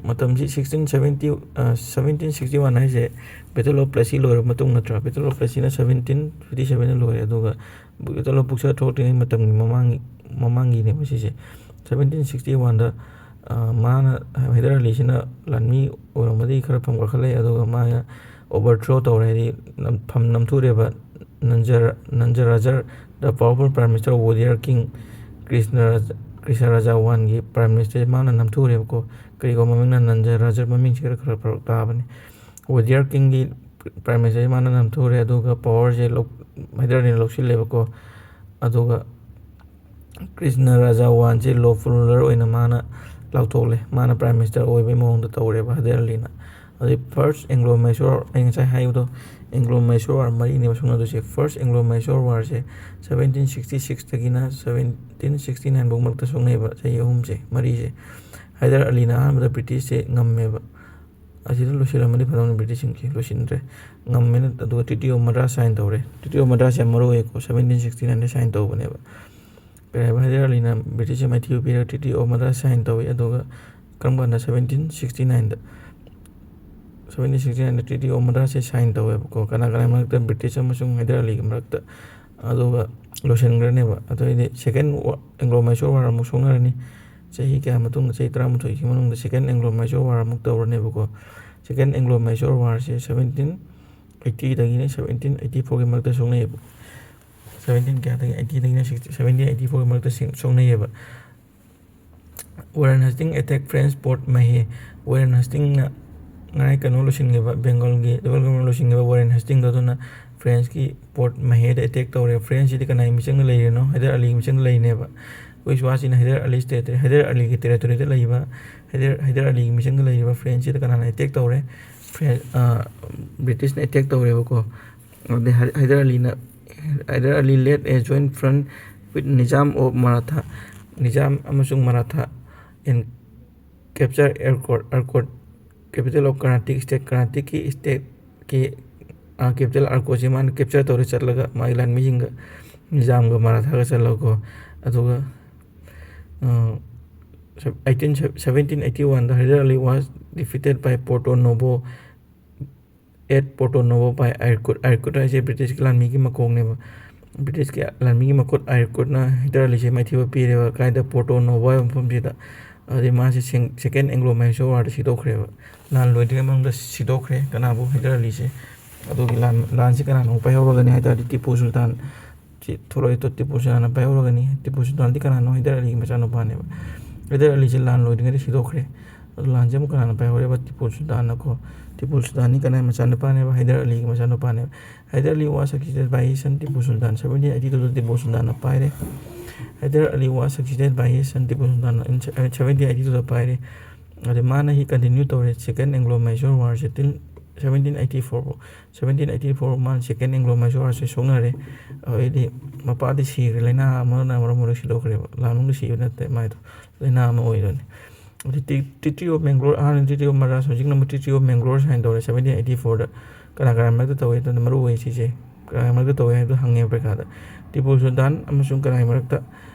ꯃꯇꯝꯁꯤ sixteen seventy, seventeen sixty one ꯍꯥꯏꯁꯦ Battle of Plassey ꯂꯣꯏꯔꯕ ꯃꯇꯨꯡ ꯅꯠꯇ꯭ꯔꯥ? Battle of Plasseyꯅ seventeen fifty sevenꯗ ꯂꯣꯏꯔꯦ, ꯑꯗꯨꯒ Battle of Buxar ꯊꯣꯛꯂꯛꯇ꯭ꯔꯤꯉꯩ ꯃꯇꯝꯒꯤ ꯃꯃꯥꯡꯒꯤ, ꯃꯃꯥꯡꯒꯤꯅꯦꯕ ꯁꯤꯁꯦ꯫ Seventeen sixty oneꯗ ꯃꯥꯅ, ꯍꯥꯏꯗꯔ ꯑꯂꯤꯁꯤꯅ ꯂꯥꯟꯃꯤ ꯑꯣꯏꯔꯝꯕꯗꯒꯤ ꯈꯔ ꯐꯝ ꯀꯥꯈꯠꯂꯛꯑꯦ, ꯑꯗꯨꯒ ꯃꯥꯅ overthrow ꯇꯧꯔꯦ, ꯍꯥꯏꯗꯤ ꯅꯝ-, ꯐꯝ ꯅꯝꯊꯨꯔꯦꯕ ꯅꯟꯖꯔ-, ꯅꯟꯖꯔꯥꯖꯔ, the powerful Prime Minister of Wodiyar King, Krishna ꯔꯥꯖ-, ꯀ꯭ꯔꯤꯁꯅ ꯔꯥꯖꯥ ꯋꯥꯟꯒꯤ Prime Minister ꯃꯥꯅ ꯅꯝꯊꯨꯔꯦꯕꯀꯣ꯫ ꯀꯔꯤꯒꯨꯝꯕ ꯃꯃꯤꯡꯅ ꯅꯟꯖꯔꯥꯖꯔ, ꯃꯃꯤꯡꯁꯤ ꯈꯔ, ꯈꯔ ꯐꯔꯛ ꯇꯥꯕꯅꯤ꯫ ꯋꯣꯗꯤꯌꯥꯔ ꯀꯤꯡꯒꯤ Prime Minister ꯁꯦ ꯃꯥꯅ ꯅꯝꯊꯨꯔꯦ, ꯑꯗꯨꯒ power ꯁꯦ ꯂꯧ-, ꯍꯥꯏꯗꯔ ꯑꯂꯤꯅ ꯂꯧꯁꯤꯜꯂꯦꯕꯀꯣ꯫ ꯑꯗꯨꯒ ꯀ꯭ꯔꯤꯁꯅ ꯔꯥꯖꯥ ꯋꯥꯟꯁꯦ lawful ruler ꯑꯣꯏꯅ ꯃꯥꯅ ꯂꯥꯎꯊꯣꯛꯂꯦ, ꯃꯥꯅ Prime Minister ꯑꯣꯏꯕꯩ ꯃꯑꯣꯡꯗ ꯇꯧꯔꯦꯕ ꯍꯥꯏꯗꯔ ꯑꯂꯤꯅ꯫ ꯑꯗꯩ First Anglo Mysore, ꯑꯩ ꯉꯁꯥꯏ ꯍꯥꯏꯕꯗꯣ, Anglo Mysore War ꯃꯔꯤꯅꯦꯕ ꯁꯣꯛꯅꯗꯣꯏꯁꯦ꯫ First Anglo Mysore War ꯁꯦ seventeen sixty sixꯇꯒꯤꯅ seventeen sixty nine ꯐꯥꯎ ꯃꯔꯛꯇ ꯁꯣꯛꯅꯩꯕ, ꯆꯍꯤ ꯑꯍꯨꯝꯁꯦ, ꯃꯔꯤꯁꯦ꯫ ꯍꯥꯏꯗꯔ ꯑꯂꯤꯅ ꯑꯍꯥꯟꯕꯗ British ꯁꯦ ꯉꯝꯃꯦꯕ꯫ ꯑꯁꯤꯗ ꯂꯣꯏꯁꯤꯜꯂꯝꯃꯗꯤ ꯐꯗꯧꯅꯤ, British ꯁꯤꯡꯁꯦ ꯂꯣꯏꯁꯤꯟꯗ꯭ꯔꯦ꯫ ꯉꯝꯃꯦꯅ, ꯑꯗꯨꯒ Treaty of Madras sign ꯇꯧꯔꯦ꯫ Treaty of Madras ꯁꯦ ꯌꯥꯝ ꯃꯔꯨ ꯑꯣꯏꯌꯦꯀꯣ, seventeen sixty nine ꯗ sign ꯇꯧꯕꯅꯦꯕ꯫ ꯀꯔꯤ ꯍꯥꯏꯕ, ꯍꯥꯏꯗꯔ ꯑꯂꯤꯅ British ꯁꯦ ꯃꯥꯏꯊꯤꯕ ꯄꯤꯔꯒ Treaty of Madras sign ꯇꯧꯏ, ꯑꯗꯨꯒ ꯀꯔꯝ ꯀꯥꯟꯗ? seventeen sixty nine the. Seventeen sixty nine the Treaty of Madras say sign ꯇꯧꯋꯦꯕꯀꯣ, ꯀꯅꯥ ꯀꯅꯥ ꯃꯔꯛꯇ? British ꯑꯃꯁꯨꯡ ꯍꯥꯏꯗꯔ ꯑꯂꯤꯒꯤ ꯃꯔꯛꯇ꯫ ꯑꯗꯨꯒ ꯂꯣꯏꯁꯤꯟꯈ꯭ꯔꯅꯦꯕ꯫ ꯑꯗꯨꯗꯩꯗꯤ Second Wa-, Anglo Mysore War ꯑꯃꯨꯛ ꯁꯣꯛꯅꯔꯅꯤ꯫ ꯆꯍꯤ ꯀꯌꯥ ꯃꯇꯨꯡꯗ, ꯆꯍꯤ ꯇꯔꯥꯃꯥꯊꯣꯏꯒꯤ ꯃꯅꯨꯡꯗ Second Anglo Mysore War ꯑꯃꯨꯛ ꯇꯧꯔꯅꯦꯕꯀꯣ꯫ Second Anglo Mysore War ꯁꯦ seventeen eighty ꯗꯒꯤꯅ seventeen eighty four ꯒꯤ ꯃꯔꯛꯇ ꯁꯣꯛꯅꯩꯌꯦꯕ꯫ Seventeen ꯀꯌꯥꯗꯒꯤ? Eighty ꯗꯒꯤꯅ sixty, seventeen eighty four ꯒꯤ ꯃꯔꯛꯇ ꯁꯦꯡ-, ꯁꯣꯛꯅꯩꯌꯦꯕ꯫ Warren Hastings attack French port Mahé꯫ Warren Hastings ꯅ ꯉꯔꯥꯡ ꯀꯩꯅꯣ ꯂꯣꯏꯁꯤꯟꯈꯤꯕ, ꯕꯦꯡꯒꯣꯜꯒꯤ ꯗꯦꯕꯜ ꯒꯣꯕꯔꯅꯔ ꯂꯣꯏꯁꯤꯟꯈꯤꯕ Warren Hastings ꯗꯣ, ꯑꯗꯨꯅ ꯐ꯭ꯔꯦꯟꯁꯀꯤ ꯄꯣꯔꯠ ꯃꯍꯦꯗ ꯑꯦꯇꯦꯛ ꯇꯧꯔꯦ꯫ ꯐ꯭ꯔꯦꯟꯁꯁꯤꯗꯤ ꯀꯅꯥꯒꯤ ꯃꯤꯆꯪꯗ ꯂꯩꯔꯤꯅꯣ? ꯍꯥꯏꯗꯔ ꯑꯂꯤꯒꯤ ꯃꯤꯆꯪꯗ ꯂꯩꯔꯤꯅꯦꯕ꯫ ꯑꯩꯈꯣꯏ ꯁ꯭ꯋꯥꯁꯤꯅ ꯍꯥꯏꯗꯔ ꯑꯂꯤ ꯇꯦꯔꯤꯇꯣꯔꯤ, ꯍꯥꯏꯗꯔ ꯑꯂꯤꯒꯤ ꯇꯦꯔꯤꯇꯣꯔꯤꯗ ꯂꯩꯕ, ꯍꯥꯏꯗꯔ, ꯍꯥꯏꯗꯔ ꯑꯂꯤꯒꯤ ꯃꯤꯆꯪꯗ ꯂꯩꯔꯤꯕ ꯐ꯭ꯔꯦꯟꯁꯁꯤꯗ ꯀꯅꯥꯅ ꯑꯦꯇꯦꯛ ꯇꯧꯔꯦ? ꯐ꯭ꯔꯦꯟ-, ꯑ, ꯕ꯭ꯔꯤꯇꯤꯁꯅ ꯑꯦꯇꯦꯛ ꯇꯧꯔꯦꯕꯀꯣ꯫ ꯑꯗꯩ ꯍꯥꯏ-, ꯍꯥꯏꯗꯔ ꯑꯂꯤꯅ, ꯍꯥꯏꯗꯔ ꯑꯂꯤ led a joint front with Nizam of Maratha꯫ Nizam ꯑꯃꯁꯨꯡ Maratha in capture Arcot, Arcot, capital of Carnatic state, ꯀꯔꯅꯥꯇꯤꯛꯀꯤ ꯁ꯭ꯇꯦꯠꯀꯤ, ꯑ, ꯀꯦꯄꯤꯇꯦꯜ ꯑꯥꯔꯀꯣꯠꯁꯦ ꯃꯥꯅ ꯀꯦꯞꯆꯔ ꯇꯧꯔ ꯆꯠꯂꯒ ꯃꯥꯒꯤ ꯂꯥꯟꯃꯤꯁꯤꯡꯒ, ꯅꯤꯖꯥꯝꯒ ꯃꯔꯥꯊꯥꯒ ꯆꯠꯂꯒꯀꯣ꯫ ꯑꯗꯨꯒ, ꯑ, eighteen, seventeen eighty one the Hyder Ali was defeated by Porto Novo at Porto Novo by Irkut꯫ Irkut ꯍꯥꯏꯁꯦ ꯕ꯭ꯔꯤꯇꯤꯁꯀꯤ ꯂꯥꯟꯃꯤꯒꯤ ꯃꯀꯣꯛꯅꯦꯕ꯫ ꯕ꯭ꯔꯤꯇꯤꯁꯀꯤ ꯂꯥꯟꯃꯤꯒꯤ ꯃꯈꯨꯠ ꯑꯥꯏꯔꯀꯨꯠꯅ ꯍꯥꯏꯗꯔ ꯑꯂꯤꯁꯦ ꯃꯥꯏꯊꯤꯕ ꯄꯤꯔꯦꯕ꯫ ꯀꯥꯏꯗ? ꯄꯣꯔꯇꯣ ꯅꯣꯚꯣ ꯍꯥꯏꯕ ꯃꯐꯝꯁꯤꯗ꯫ ꯑꯗꯨꯗꯩ ꯃꯥꯁꯦ ꯁꯦꯡ-, Second Anglo Mysore War ꯗ ꯁꯤꯗꯣꯛꯈ꯭ꯔꯦꯕ꯫ ꯂꯥꯟ ꯂꯣꯏꯗ꯭ꯔꯤꯉꯩ ꯃꯅꯨꯡꯗ ꯁꯤꯗꯣꯛꯈ꯭ꯔꯦ꯫ ꯀꯅꯥꯕꯨ? ꯍꯥꯏꯗꯔ ꯑꯂꯤꯁꯦ꯫ ꯑꯗꯨꯒꯤ ꯂꯥꯟ, ꯂꯥꯟꯁꯤ ꯀꯅꯥꯅ ꯑꯃꯨꯛ ꯄꯥꯏꯍꯧꯔꯒꯅꯤ ꯍꯥꯏ ꯇꯥꯔꯗꯤ, ꯇꯤꯄꯨ ꯁꯨꯜꯇꯥꯟ ꯁꯤ ꯊꯣꯛꯂꯛꯑꯦ꯫ ꯇꯣ-, ꯇꯤꯄꯨ ꯁꯨꯜꯇꯥꯟꯅ ꯄꯥꯏꯍꯧꯔꯒꯅꯤ꯫ ꯇꯤꯄꯨ ꯁꯨꯜꯇꯥꯟꯗꯤ ꯀꯅꯥꯅꯣ? ꯍꯥꯏꯗꯔ ꯑꯂꯤꯒꯤ ꯃꯆꯥꯅꯨꯄꯥꯅꯦꯕ꯫ ꯍꯥꯏꯗꯔ ꯑꯂꯤꯁꯦ ꯂꯥꯟ ꯂꯣꯏꯗ꯭ꯔꯤꯉꯩꯗ ꯁꯤꯗꯣꯛꯈ꯭ꯔꯦ꯫ ꯑꯗꯨ ꯂꯥꯟꯁꯦ ꯑꯃꯨꯛ ꯀꯅꯥꯅ ꯄꯥꯏꯍꯧꯔꯦꯕ? ꯇꯤꯄꯨ ꯁꯨꯜꯇꯥꯟꯅꯀꯣ꯫ ꯇꯤꯄꯨ ꯁꯨꯜꯇꯥꯟꯗꯤ ꯀꯅꯥꯒꯤ ꯃꯆꯥꯅꯨꯄꯥꯅꯦꯕ? Hyder ꯑꯂꯤꯒꯤ ꯃꯆꯥꯅꯨꯄꯥꯅꯦꯕ꯫ Hyder Ali was succeeded by his son Tipu Sultan꯫ Seventeen eighty two ꯗ ꯇꯤꯄꯨ ꯁꯨꯜꯇꯥꯟꯅ ꯄꯥꯏꯔꯦ꯫ Hyder Ali was succeeded by his son Tipu Sultan in seventeen eighty two ꯗ ꯄꯥꯏꯔꯦ꯫ ꯑꯗꯩ ꯃꯥꯅ he continue ꯇꯧꯔꯦ Second Anglo Mysore War ꯁꯦ till seventeen eighty four ꯐꯥꯎ꯫ Seventeen eighty four ꯃꯥꯅ Second Anglo Mysore War ꯁꯦ ꯁꯣꯛꯅꯔꯦ꯫ ꯑꯗꯩꯗꯤ ꯃꯄꯥꯗꯤ ꯁꯤꯈ꯭ꯔꯦ, ꯂꯥꯏꯅꯥ ꯑꯃꯅ ꯃꯔꯝ ꯑꯣꯏꯔꯒ ꯁꯤꯗꯣꯛꯈ꯭ꯔꯦꯕ꯫ ꯂꯥꯟ ꯃꯅꯨꯡꯗ ꯁꯤꯕ ꯅꯠꯇꯦ ꯃꯥꯏꯗꯣ, ꯂꯥꯏꯅꯥ ꯑꯃ ꯑꯣꯏꯗꯣꯏꯅꯦ꯫ ꯑꯗꯩ ꯇꯤ-, Treaty of Mangalore, ꯑꯍꯥꯟꯕ Treaty of Madras, ꯍꯧꯖꯤꯛꯅ ꯑꯃꯨꯛ Treaty of Mangalore sign ꯇꯧꯔꯦ seventeen eighty four ꯗ꯫ ꯀꯅꯥ ꯀꯅꯥ ꯃꯔꯛꯇ ꯇꯧꯏ? ꯑꯗꯨꯅ ꯃꯔꯨ ꯑꯣꯏ ꯁꯤꯁꯦ꯫ ꯀꯅꯥ ꯃꯔꯛꯇ ꯇꯧꯏ ꯍꯥꯏꯕꯗꯣ ꯍꯪꯉꯦ ꯄꯔꯤꯈꯥꯗ꯫ ꯇꯤꯄꯨ ꯁꯨꯜꯇꯥꯟ ꯑꯃꯁꯨꯡ ꯀꯅꯥꯒꯤ ꯃꯔꯛꯇ?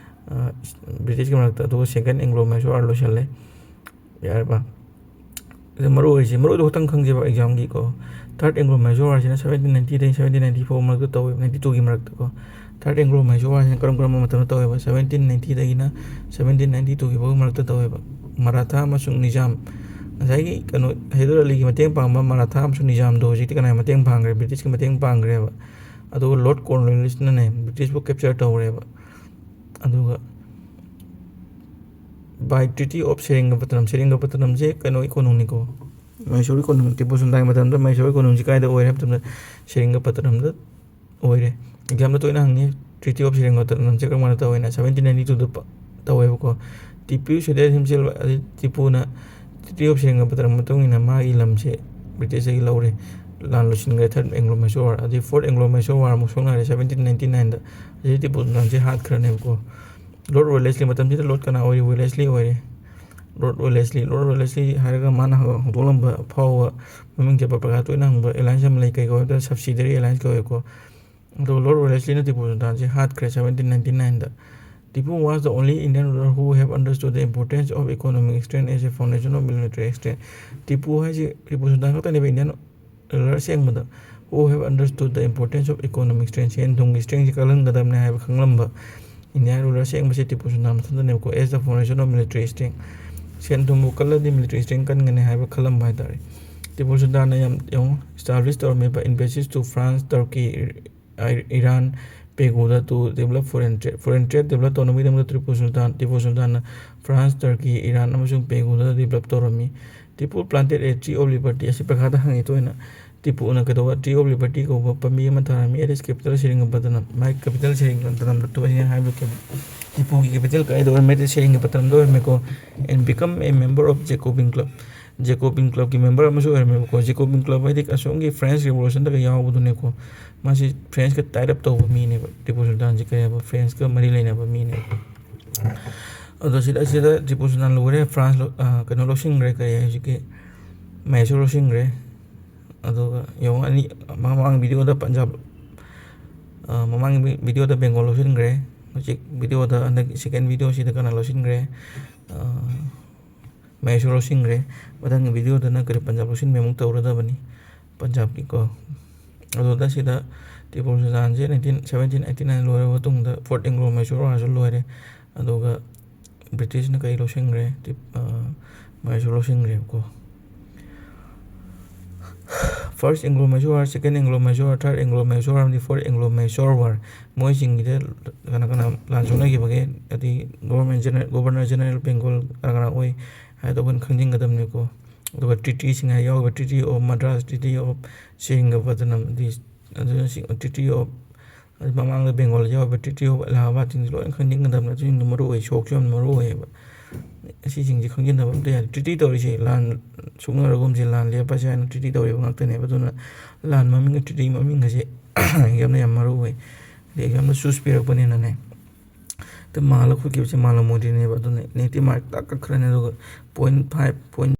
ꯑ, ꯕ꯭ꯔꯤꯇꯤꯁꯀꯤ ꯃꯔꯛꯇ꯫ ꯑꯗꯨꯒ Second Anglo Mysore War ꯂꯣꯏꯁꯤꯜꯂꯦ꯫ ꯌꯥꯔꯕ? ꯑꯗꯨ ꯃꯔꯨ ꯑꯣꯏꯔꯤꯁꯦ, ꯃꯔꯨ ꯑꯣꯏꯗꯣ ꯈꯛꯇꯪ ꯈꯪꯖꯦꯕ exam ꯒꯤꯀꯣ꯫ Third Anglo Mysore War ꯁꯤꯅ seventeen ninety ꯗꯒꯤ seventeen ninety four ꯃꯔꯛꯇ ꯇꯧꯋꯦꯕ, ninety two ꯒꯤ ꯃꯔꯛꯇꯀꯣ꯫ Third Anglo Mysore War ꯁꯤꯅ ꯀꯔꯝ ꯀꯔꯝꯕ ꯃꯇꯝꯗ ꯇꯧꯋꯦꯕ? Seventeen ninety ꯗꯒꯤꯅ seventeen ninety two ꯒꯤ ꯐꯥꯎꯒꯤ ꯃꯔꯛꯇ ꯇꯧꯋꯦꯕ꯫ ꯃꯔꯥꯊꯥ ꯑꯃꯁꯨꯡ ꯅꯤꯖꯥꯝ, ꯉꯁꯥꯏꯒꯤ ꯀꯩꯅꯣ ꯍꯩꯗꯔ ꯑꯂꯤꯒꯤ ꯃꯇꯦꯡ ꯄꯥꯡꯕ ꯃꯔꯥꯊꯥ ꯑꯃꯁꯨꯡ ꯅꯤꯖꯥꯝꯗꯣ ꯍꯧꯖꯤꯛꯇꯤ ꯀꯅꯥꯒꯤ ꯃꯇꯦꯡ ꯄꯥꯡꯈ꯭ꯔꯦ? ꯕ꯭ꯔꯤꯇꯤꯁꯀꯤ ꯃꯇꯦꯡ ꯄꯥꯡꯈ꯭ꯔꯦꯕ꯫ ꯑꯗꯨꯒ ꯂꯣꯔꯗ ꯀꯣꯔꯟꯋꯥꯂꯤꯁꯅꯅꯦ ꯕ꯭ꯔꯤꯇꯤꯁꯄꯨ ꯀꯦꯞꯆꯔ ꯇꯧꯔꯦꯕ꯫ ꯑꯗꯨꯒ by Treaty of ꯁꯦꯔꯤꯡꯒꯄꯇꯅꯝ, ꯁꯦꯔꯤꯡꯒꯄꯇꯅꯝꯁꯦ ꯀꯩꯅꯣꯒꯤ ꯀꯣꯅꯨꯡꯅꯤꯀꯣ, ꯃꯩꯁꯨꯔꯒꯤ ꯀꯣꯅꯨꯡ꯫ ꯇꯤꯄꯨ ꯁꯨꯜꯇꯥꯟꯒꯤ ꯃꯇꯝꯗ ꯃꯩꯁꯨꯔꯒꯤ ꯀꯣꯅꯨꯡꯁꯦ ꯀꯥꯏꯗ ꯑꯣꯏꯔꯦ ꯍꯥꯏꯕ ꯃꯇꯝꯗ ꯁꯦꯔꯤꯡꯒꯄꯇꯅꯝꯗ ꯑꯣꯏꯔꯦ꯫ ꯑꯦꯛꯖꯥꯝꯗ ꯇꯣꯏꯅ ꯍꯪꯉꯤ, Treaty of ꯁꯦꯔꯤꯡꯒꯄꯇꯅꯝꯁꯦ ꯀꯔꯝ ꯀꯥꯟꯗ ꯇꯧꯋꯦꯅ? Seventeen ninety twoꯗ ꯇꯧꯋꯦꯕꯀꯣ꯫ ꯇꯤꯄꯨ ꯁꯨꯗꯦ ꯍꯤꯝꯁꯦꯜ, ꯑꯗꯩ ꯇꯤꯄꯨꯅ Treaty of ꯁꯦꯔꯤꯡꯒꯄꯇꯅꯝ ꯃꯇꯨꯡ ꯏꯟꯅ ꯃꯥꯒꯤ ꯂꯝꯁꯦ ꯕ꯭ꯔꯤꯇꯤꯁꯇꯒꯤ ꯂꯧꯔꯦ, ꯂꯥꯟ ꯂꯣꯏꯁꯤꯟꯈ꯭ꯔꯦ꯫ Third Anglo Mysore War, ꯑꯗꯩ Fourth Anglo Mysore War ꯑꯃꯨꯛ ꯁꯣꯛꯅꯔꯦ seventeen ninety nineꯗ꯫ ꯑꯁꯤꯗ ꯇꯤꯄꯨ ꯁꯨꯜꯇꯥꯟꯁꯦ ꯍꯥꯠꯈ꯭ꯔꯅꯦꯕꯀꯣ꯫ ꯂꯣꯔꯗ ꯋꯦꯂꯦꯁꯂꯤ, ꯃꯇꯝꯁꯤꯗ ꯂꯣꯔꯗ ꯀꯅꯥ ꯑꯣꯏꯔꯤ? ꯋꯦꯂꯦꯁꯂꯤ ꯑꯣꯏꯔꯦ꯫ ꯂꯣꯔꯗ ꯋꯦꯂꯦꯁꯂꯤ, ꯂꯣꯔꯗ ꯋꯦꯂꯦꯁꯂꯤ ꯍꯥꯏꯔꯒ ꯃꯥꯅ ꯍꯧ-, ꯍꯧꯗꯣꯛꯂꯝꯕ ꯑꯐꯥꯎꯕ ꯃꯃꯤꯡ ꯆꯠꯄ ꯄ꯭ꯔꯖꯥ ꯇꯣꯏꯅ ꯍꯪꯕ alliance ꯑꯃ ꯂꯩ, ꯀꯩ ꯀꯧꯋꯦ ꯍꯥꯏꯕꯗ subsidiary alliance ꯀꯧꯋꯦꯀꯣ꯫ ꯑꯗꯨꯒ ꯂꯣꯔꯗ ꯋꯦꯂꯦꯁꯂꯤꯅ Tipu ꯁꯨꯜꯇꯥꯟꯁꯦ ꯍꯥꯠꯈ꯭ꯔꯦ seventeen ninety nineꯗ꯫ Tipu was the only Indian ruler who have understood the importance of economic strength as a foundation of military strength꯫ Tipu ꯍꯥꯏꯁꯦ ꯇꯤꯄꯨ ꯁꯨꯜꯇꯥꯟ ꯈꯛꯇꯅꯦꯕ Indian ruler ꯑꯁꯦꯡꯕꯗ, who have understood the importance of economic strength, ꯁꯦꯟ ꯊꯨꯝꯒꯤ ꯁ꯭ꯇꯔꯦꯡꯁꯦ ꯀꯜꯍꯟꯒꯗꯕꯅꯦ ꯍꯥꯏꯕ ꯈꯪꯂꯝꯕ India ruler ꯑꯁꯦꯡꯕꯁꯦ ꯇꯤꯄꯨ ꯁꯨꯜꯇꯥꯟ ꯃꯊꯟꯇꯅꯦꯕꯀꯣ꯫ As the foundation of military strength, ꯁꯦꯟ ꯊꯨꯝꯕꯨ ꯀꯜꯂꯗꯤ ꯃꯤꯂꯤꯇꯔꯤ ꯁ꯭ꯇꯔꯦꯡ ꯀꯟꯒꯅꯤ ꯍꯥꯏꯕ ꯈꯜꯂꯝꯕ ꯍꯥꯏꯇꯥꯔꯦ꯫ ꯇꯤꯄꯨ ꯁꯨꯜꯇꯥꯟꯅ ꯌꯥꯝ, ꯌꯦꯡꯉꯣ, establish ꯇꯧꯔꯝꯃꯤꯕ embassies to France, Turkey, Iran, Peguda to develop foreign trade꯫ Foreign trade develop ꯇꯧꯅꯕꯒꯤꯗꯃꯛꯇ ꯇꯤꯄꯨ ꯁꯨꯜꯇꯥꯟ, ꯇꯤꯄꯨ ꯁꯨꯜꯇꯥꯟꯅ France, Turkey, Iran ꯑꯃꯁꯨꯡ Peguda develop ꯇꯧꯔꯝꯃꯤ꯫ Tipu planted a tree of liberty꯫ ꯑꯁꯤ ꯄꯩꯈꯥꯗ ꯍꯪꯉꯤ ꯇꯣꯏꯅ꯫ ꯇꯤꯄꯨꯅ ꯀꯩꯗꯧꯕ? Tree of Liberty ꯀꯧꯕ ꯄꯥꯝꯕꯤ ꯑꯃ ꯊꯥꯔꯝꯃꯤ꯫ At his capital ꯁꯦꯔꯤꯡꯒꯄꯇꯅꯝ꯫ ꯃꯥꯒꯤ capital ꯁꯦꯔꯤꯡꯒꯄꯇꯅꯝꯗ ꯇꯣꯏꯅ ꯍꯥꯏꯕ ꯀꯩꯅꯣ? ꯇꯤꯄꯨꯒꯤ capital ꯀꯥꯏꯗ ꯑꯣꯏꯔꯝꯃꯦ? ꯁꯦꯔꯤꯡꯒꯄꯇꯅꯝꯗ ꯑꯣꯏꯔꯝꯃꯦꯀꯣ꯫ And become a member of Jacobin Club꯫ Jacobin Clubꯀꯤ member ꯑꯃꯁꯨ ꯑꯣꯏꯔꯝꯃꯦꯕꯀꯣ꯫ Jacobin Club ꯍꯥꯏꯗꯤ ꯑꯁꯣꯝꯒꯤ French Revolutionꯗꯒ ꯌꯥꯎꯕꯗꯨꯅꯦꯀꯣ꯫ ꯃꯥꯁꯤ Frenchꯀ tie up ꯇꯧꯕ ꯃꯤꯅꯦꯕ꯫ ꯇꯤꯄꯨ ꯁꯨꯜꯇꯥꯟꯁꯤ ꯀꯔꯤ ꯍꯥꯏꯕ? Frenchꯀ ꯃꯔꯤ ꯂꯩꯅꯕ ꯃꯤꯅꯦꯕ꯫ ꯑꯗꯣ ꯁꯤꯗ, ꯁꯤꯗ ꯇꯤꯄꯨ ꯁꯨꯜꯇꯥꯟ ꯂꯣꯏꯔꯦ, France ꯂꯣ-, ꯑ, ꯀꯩꯅꯣ ꯂꯧꯁꯤꯟꯈ꯭ꯔꯦ, ꯀꯔꯤ ꯍꯥꯏ, ꯍꯧꯖꯤꯛꯀꯤ ꯃꯍꯦꯁꯣꯔ ꯂꯧꯁꯤꯟꯈ꯭ꯔꯦ꯫ ꯑꯗꯨꯒ ꯌꯦꯡꯉꯣ, ꯑꯅꯤ, ꯃꯃꯥꯡ videoꯗ ꯄꯟꯖꯥꯕ, ꯑ, ꯃꯃꯥꯡ vi-, videoꯗ ꯕꯦꯡꯒꯣꯜ ꯂꯧꯁꯤꯟꯈ꯭ꯔꯦ꯫ ꯍꯧꯖꯤꯛ videoꯗ, ꯍꯟꯗꯛ second videoꯁꯤꯗ ꯀꯅꯥ ꯂꯧꯁꯤꯟꯈ꯭ꯔꯦ? ꯑ, ꯃꯍꯦꯁꯣꯔ ꯂꯧꯁꯤꯟꯈ꯭ꯔꯦ꯫ ꯃꯊꯪꯒꯤ videoꯗꯅ ꯀꯔꯤ, ꯄꯟꯖꯥꯕ ꯂꯧꯁꯤꯟꯕ ꯑꯃꯨꯛ ꯇꯧꯔꯗꯕꯅꯤ, ꯄꯟꯖꯥꯕꯀꯤꯀꯣ꯫ ꯑꯗꯨꯗ ꯁꯤꯗ Tipu ꯁꯨꯜꯇꯥꯟꯁꯦ nineteen, seventeen eighty nine ꯂꯣꯏꯔꯕ ꯃꯇꯨꯡꯗ Fourth Anglo Mysore Warꯁꯨ ꯂꯣꯏꯔꯦ꯫ ꯑꯗꯨꯒ ꯕ꯭ꯔꯤꯇꯤꯁꯅ ꯀꯔꯤ ꯂꯧꯁꯤꯟꯈ꯭ꯔꯦ? ꯇꯤꯞ-, ꯑ, ꯃꯣꯏꯁꯨ ꯂꯧꯁꯤꯟꯈ꯭ꯔꯦꯕꯀꯣ꯫ First Anglo-Mysore War, Second Anglo-Mysore War, Third Anglo-Mysore War ꯑꯃꯗꯤ Fourth Anglo-Mysore War, ꯃꯣꯏꯁꯤꯡꯒꯤꯗ ꯀꯅꯥ ꯀꯅꯥ ꯂꯥꯟ ꯁꯣꯛꯅꯈꯤꯕꯒꯦ, ꯑꯗꯩ Government General, Governor General of Bengal ꯀꯅꯥ ꯀꯅꯥ ꯑꯣꯏ ꯍꯥꯏꯗꯣ ꯑꯩꯈꯣꯏꯅ ꯈꯪꯖꯤꯟꯒꯗꯕꯅꯤꯀꯣ꯫ ꯑꯗꯨꯒ treatyꯁꯤꯡ ꯍꯥꯏ ꯌꯥꯎꯔꯤꯕ Treaty of Madras, Treaty of Seringapatam, ꯑꯗꯩ ꯑꯗꯨꯅ ꯁꯤ Treaty of, ꯑꯗꯩ ꯃꯃꯥꯡꯗ Bengal ꯌꯥꯎꯔꯤꯕ Treaty of Allahabad ꯁꯤꯡꯁꯦ ꯂꯣꯏꯅ ꯈꯪꯖꯤꯟꯒꯗꯕꯅꯤ꯫ ꯑꯗꯨꯁꯤꯡꯗꯣ ꯃꯔꯨ ꯑꯣꯏ, ꯁꯣꯛꯁꯨ ꯌꯥꯝꯅ ꯃꯔꯨ ꯑꯣꯏꯌꯦꯕ꯫ ꯑꯁꯤꯁꯤꯡꯁꯦ ꯈꯪꯖꯤꯟꯗꯕ ꯑꯝꯇ ꯌꯥꯗꯦ꯫ Treaty ꯇꯧꯔꯤꯁꯦ ꯂꯥꯟ ꯁꯣꯛꯅꯔꯒꯨꯝꯁꯦ, ꯂꯥꯟ ꯂꯦꯞꯄꯁꯦ ꯍꯥꯏꯅ treaty ꯇꯧꯔꯤꯕ ꯉꯥꯛꯇꯅꯦꯕ꯫ ꯑꯗꯨꯅ ꯂꯥꯟ ꯃꯃꯤꯡꯒ treaty ꯃꯃꯤꯡꯒꯁꯦ examꯗ ꯌꯥꯝ ꯃꯔꯨ ꯑꯣꯏ꯫ ꯑꯗꯩ examꯗ choose ꯄꯤꯔꯛꯄꯅꯤꯅꯅꯦ, ꯑꯗꯨꯝ ꯃꯥꯜꯂ ꯈꯣꯠꯈꯤꯕꯁꯦ ꯃꯥꯜꯂꯝꯃꯣꯏꯗꯣꯏꯅꯦꯕ꯫ ꯑꯗꯨꯅ negative mark ꯇꯥꯛ ꯀꯛꯈ꯭ꯔꯅꯤ꯫ ꯑꯗꯨꯒ point five, point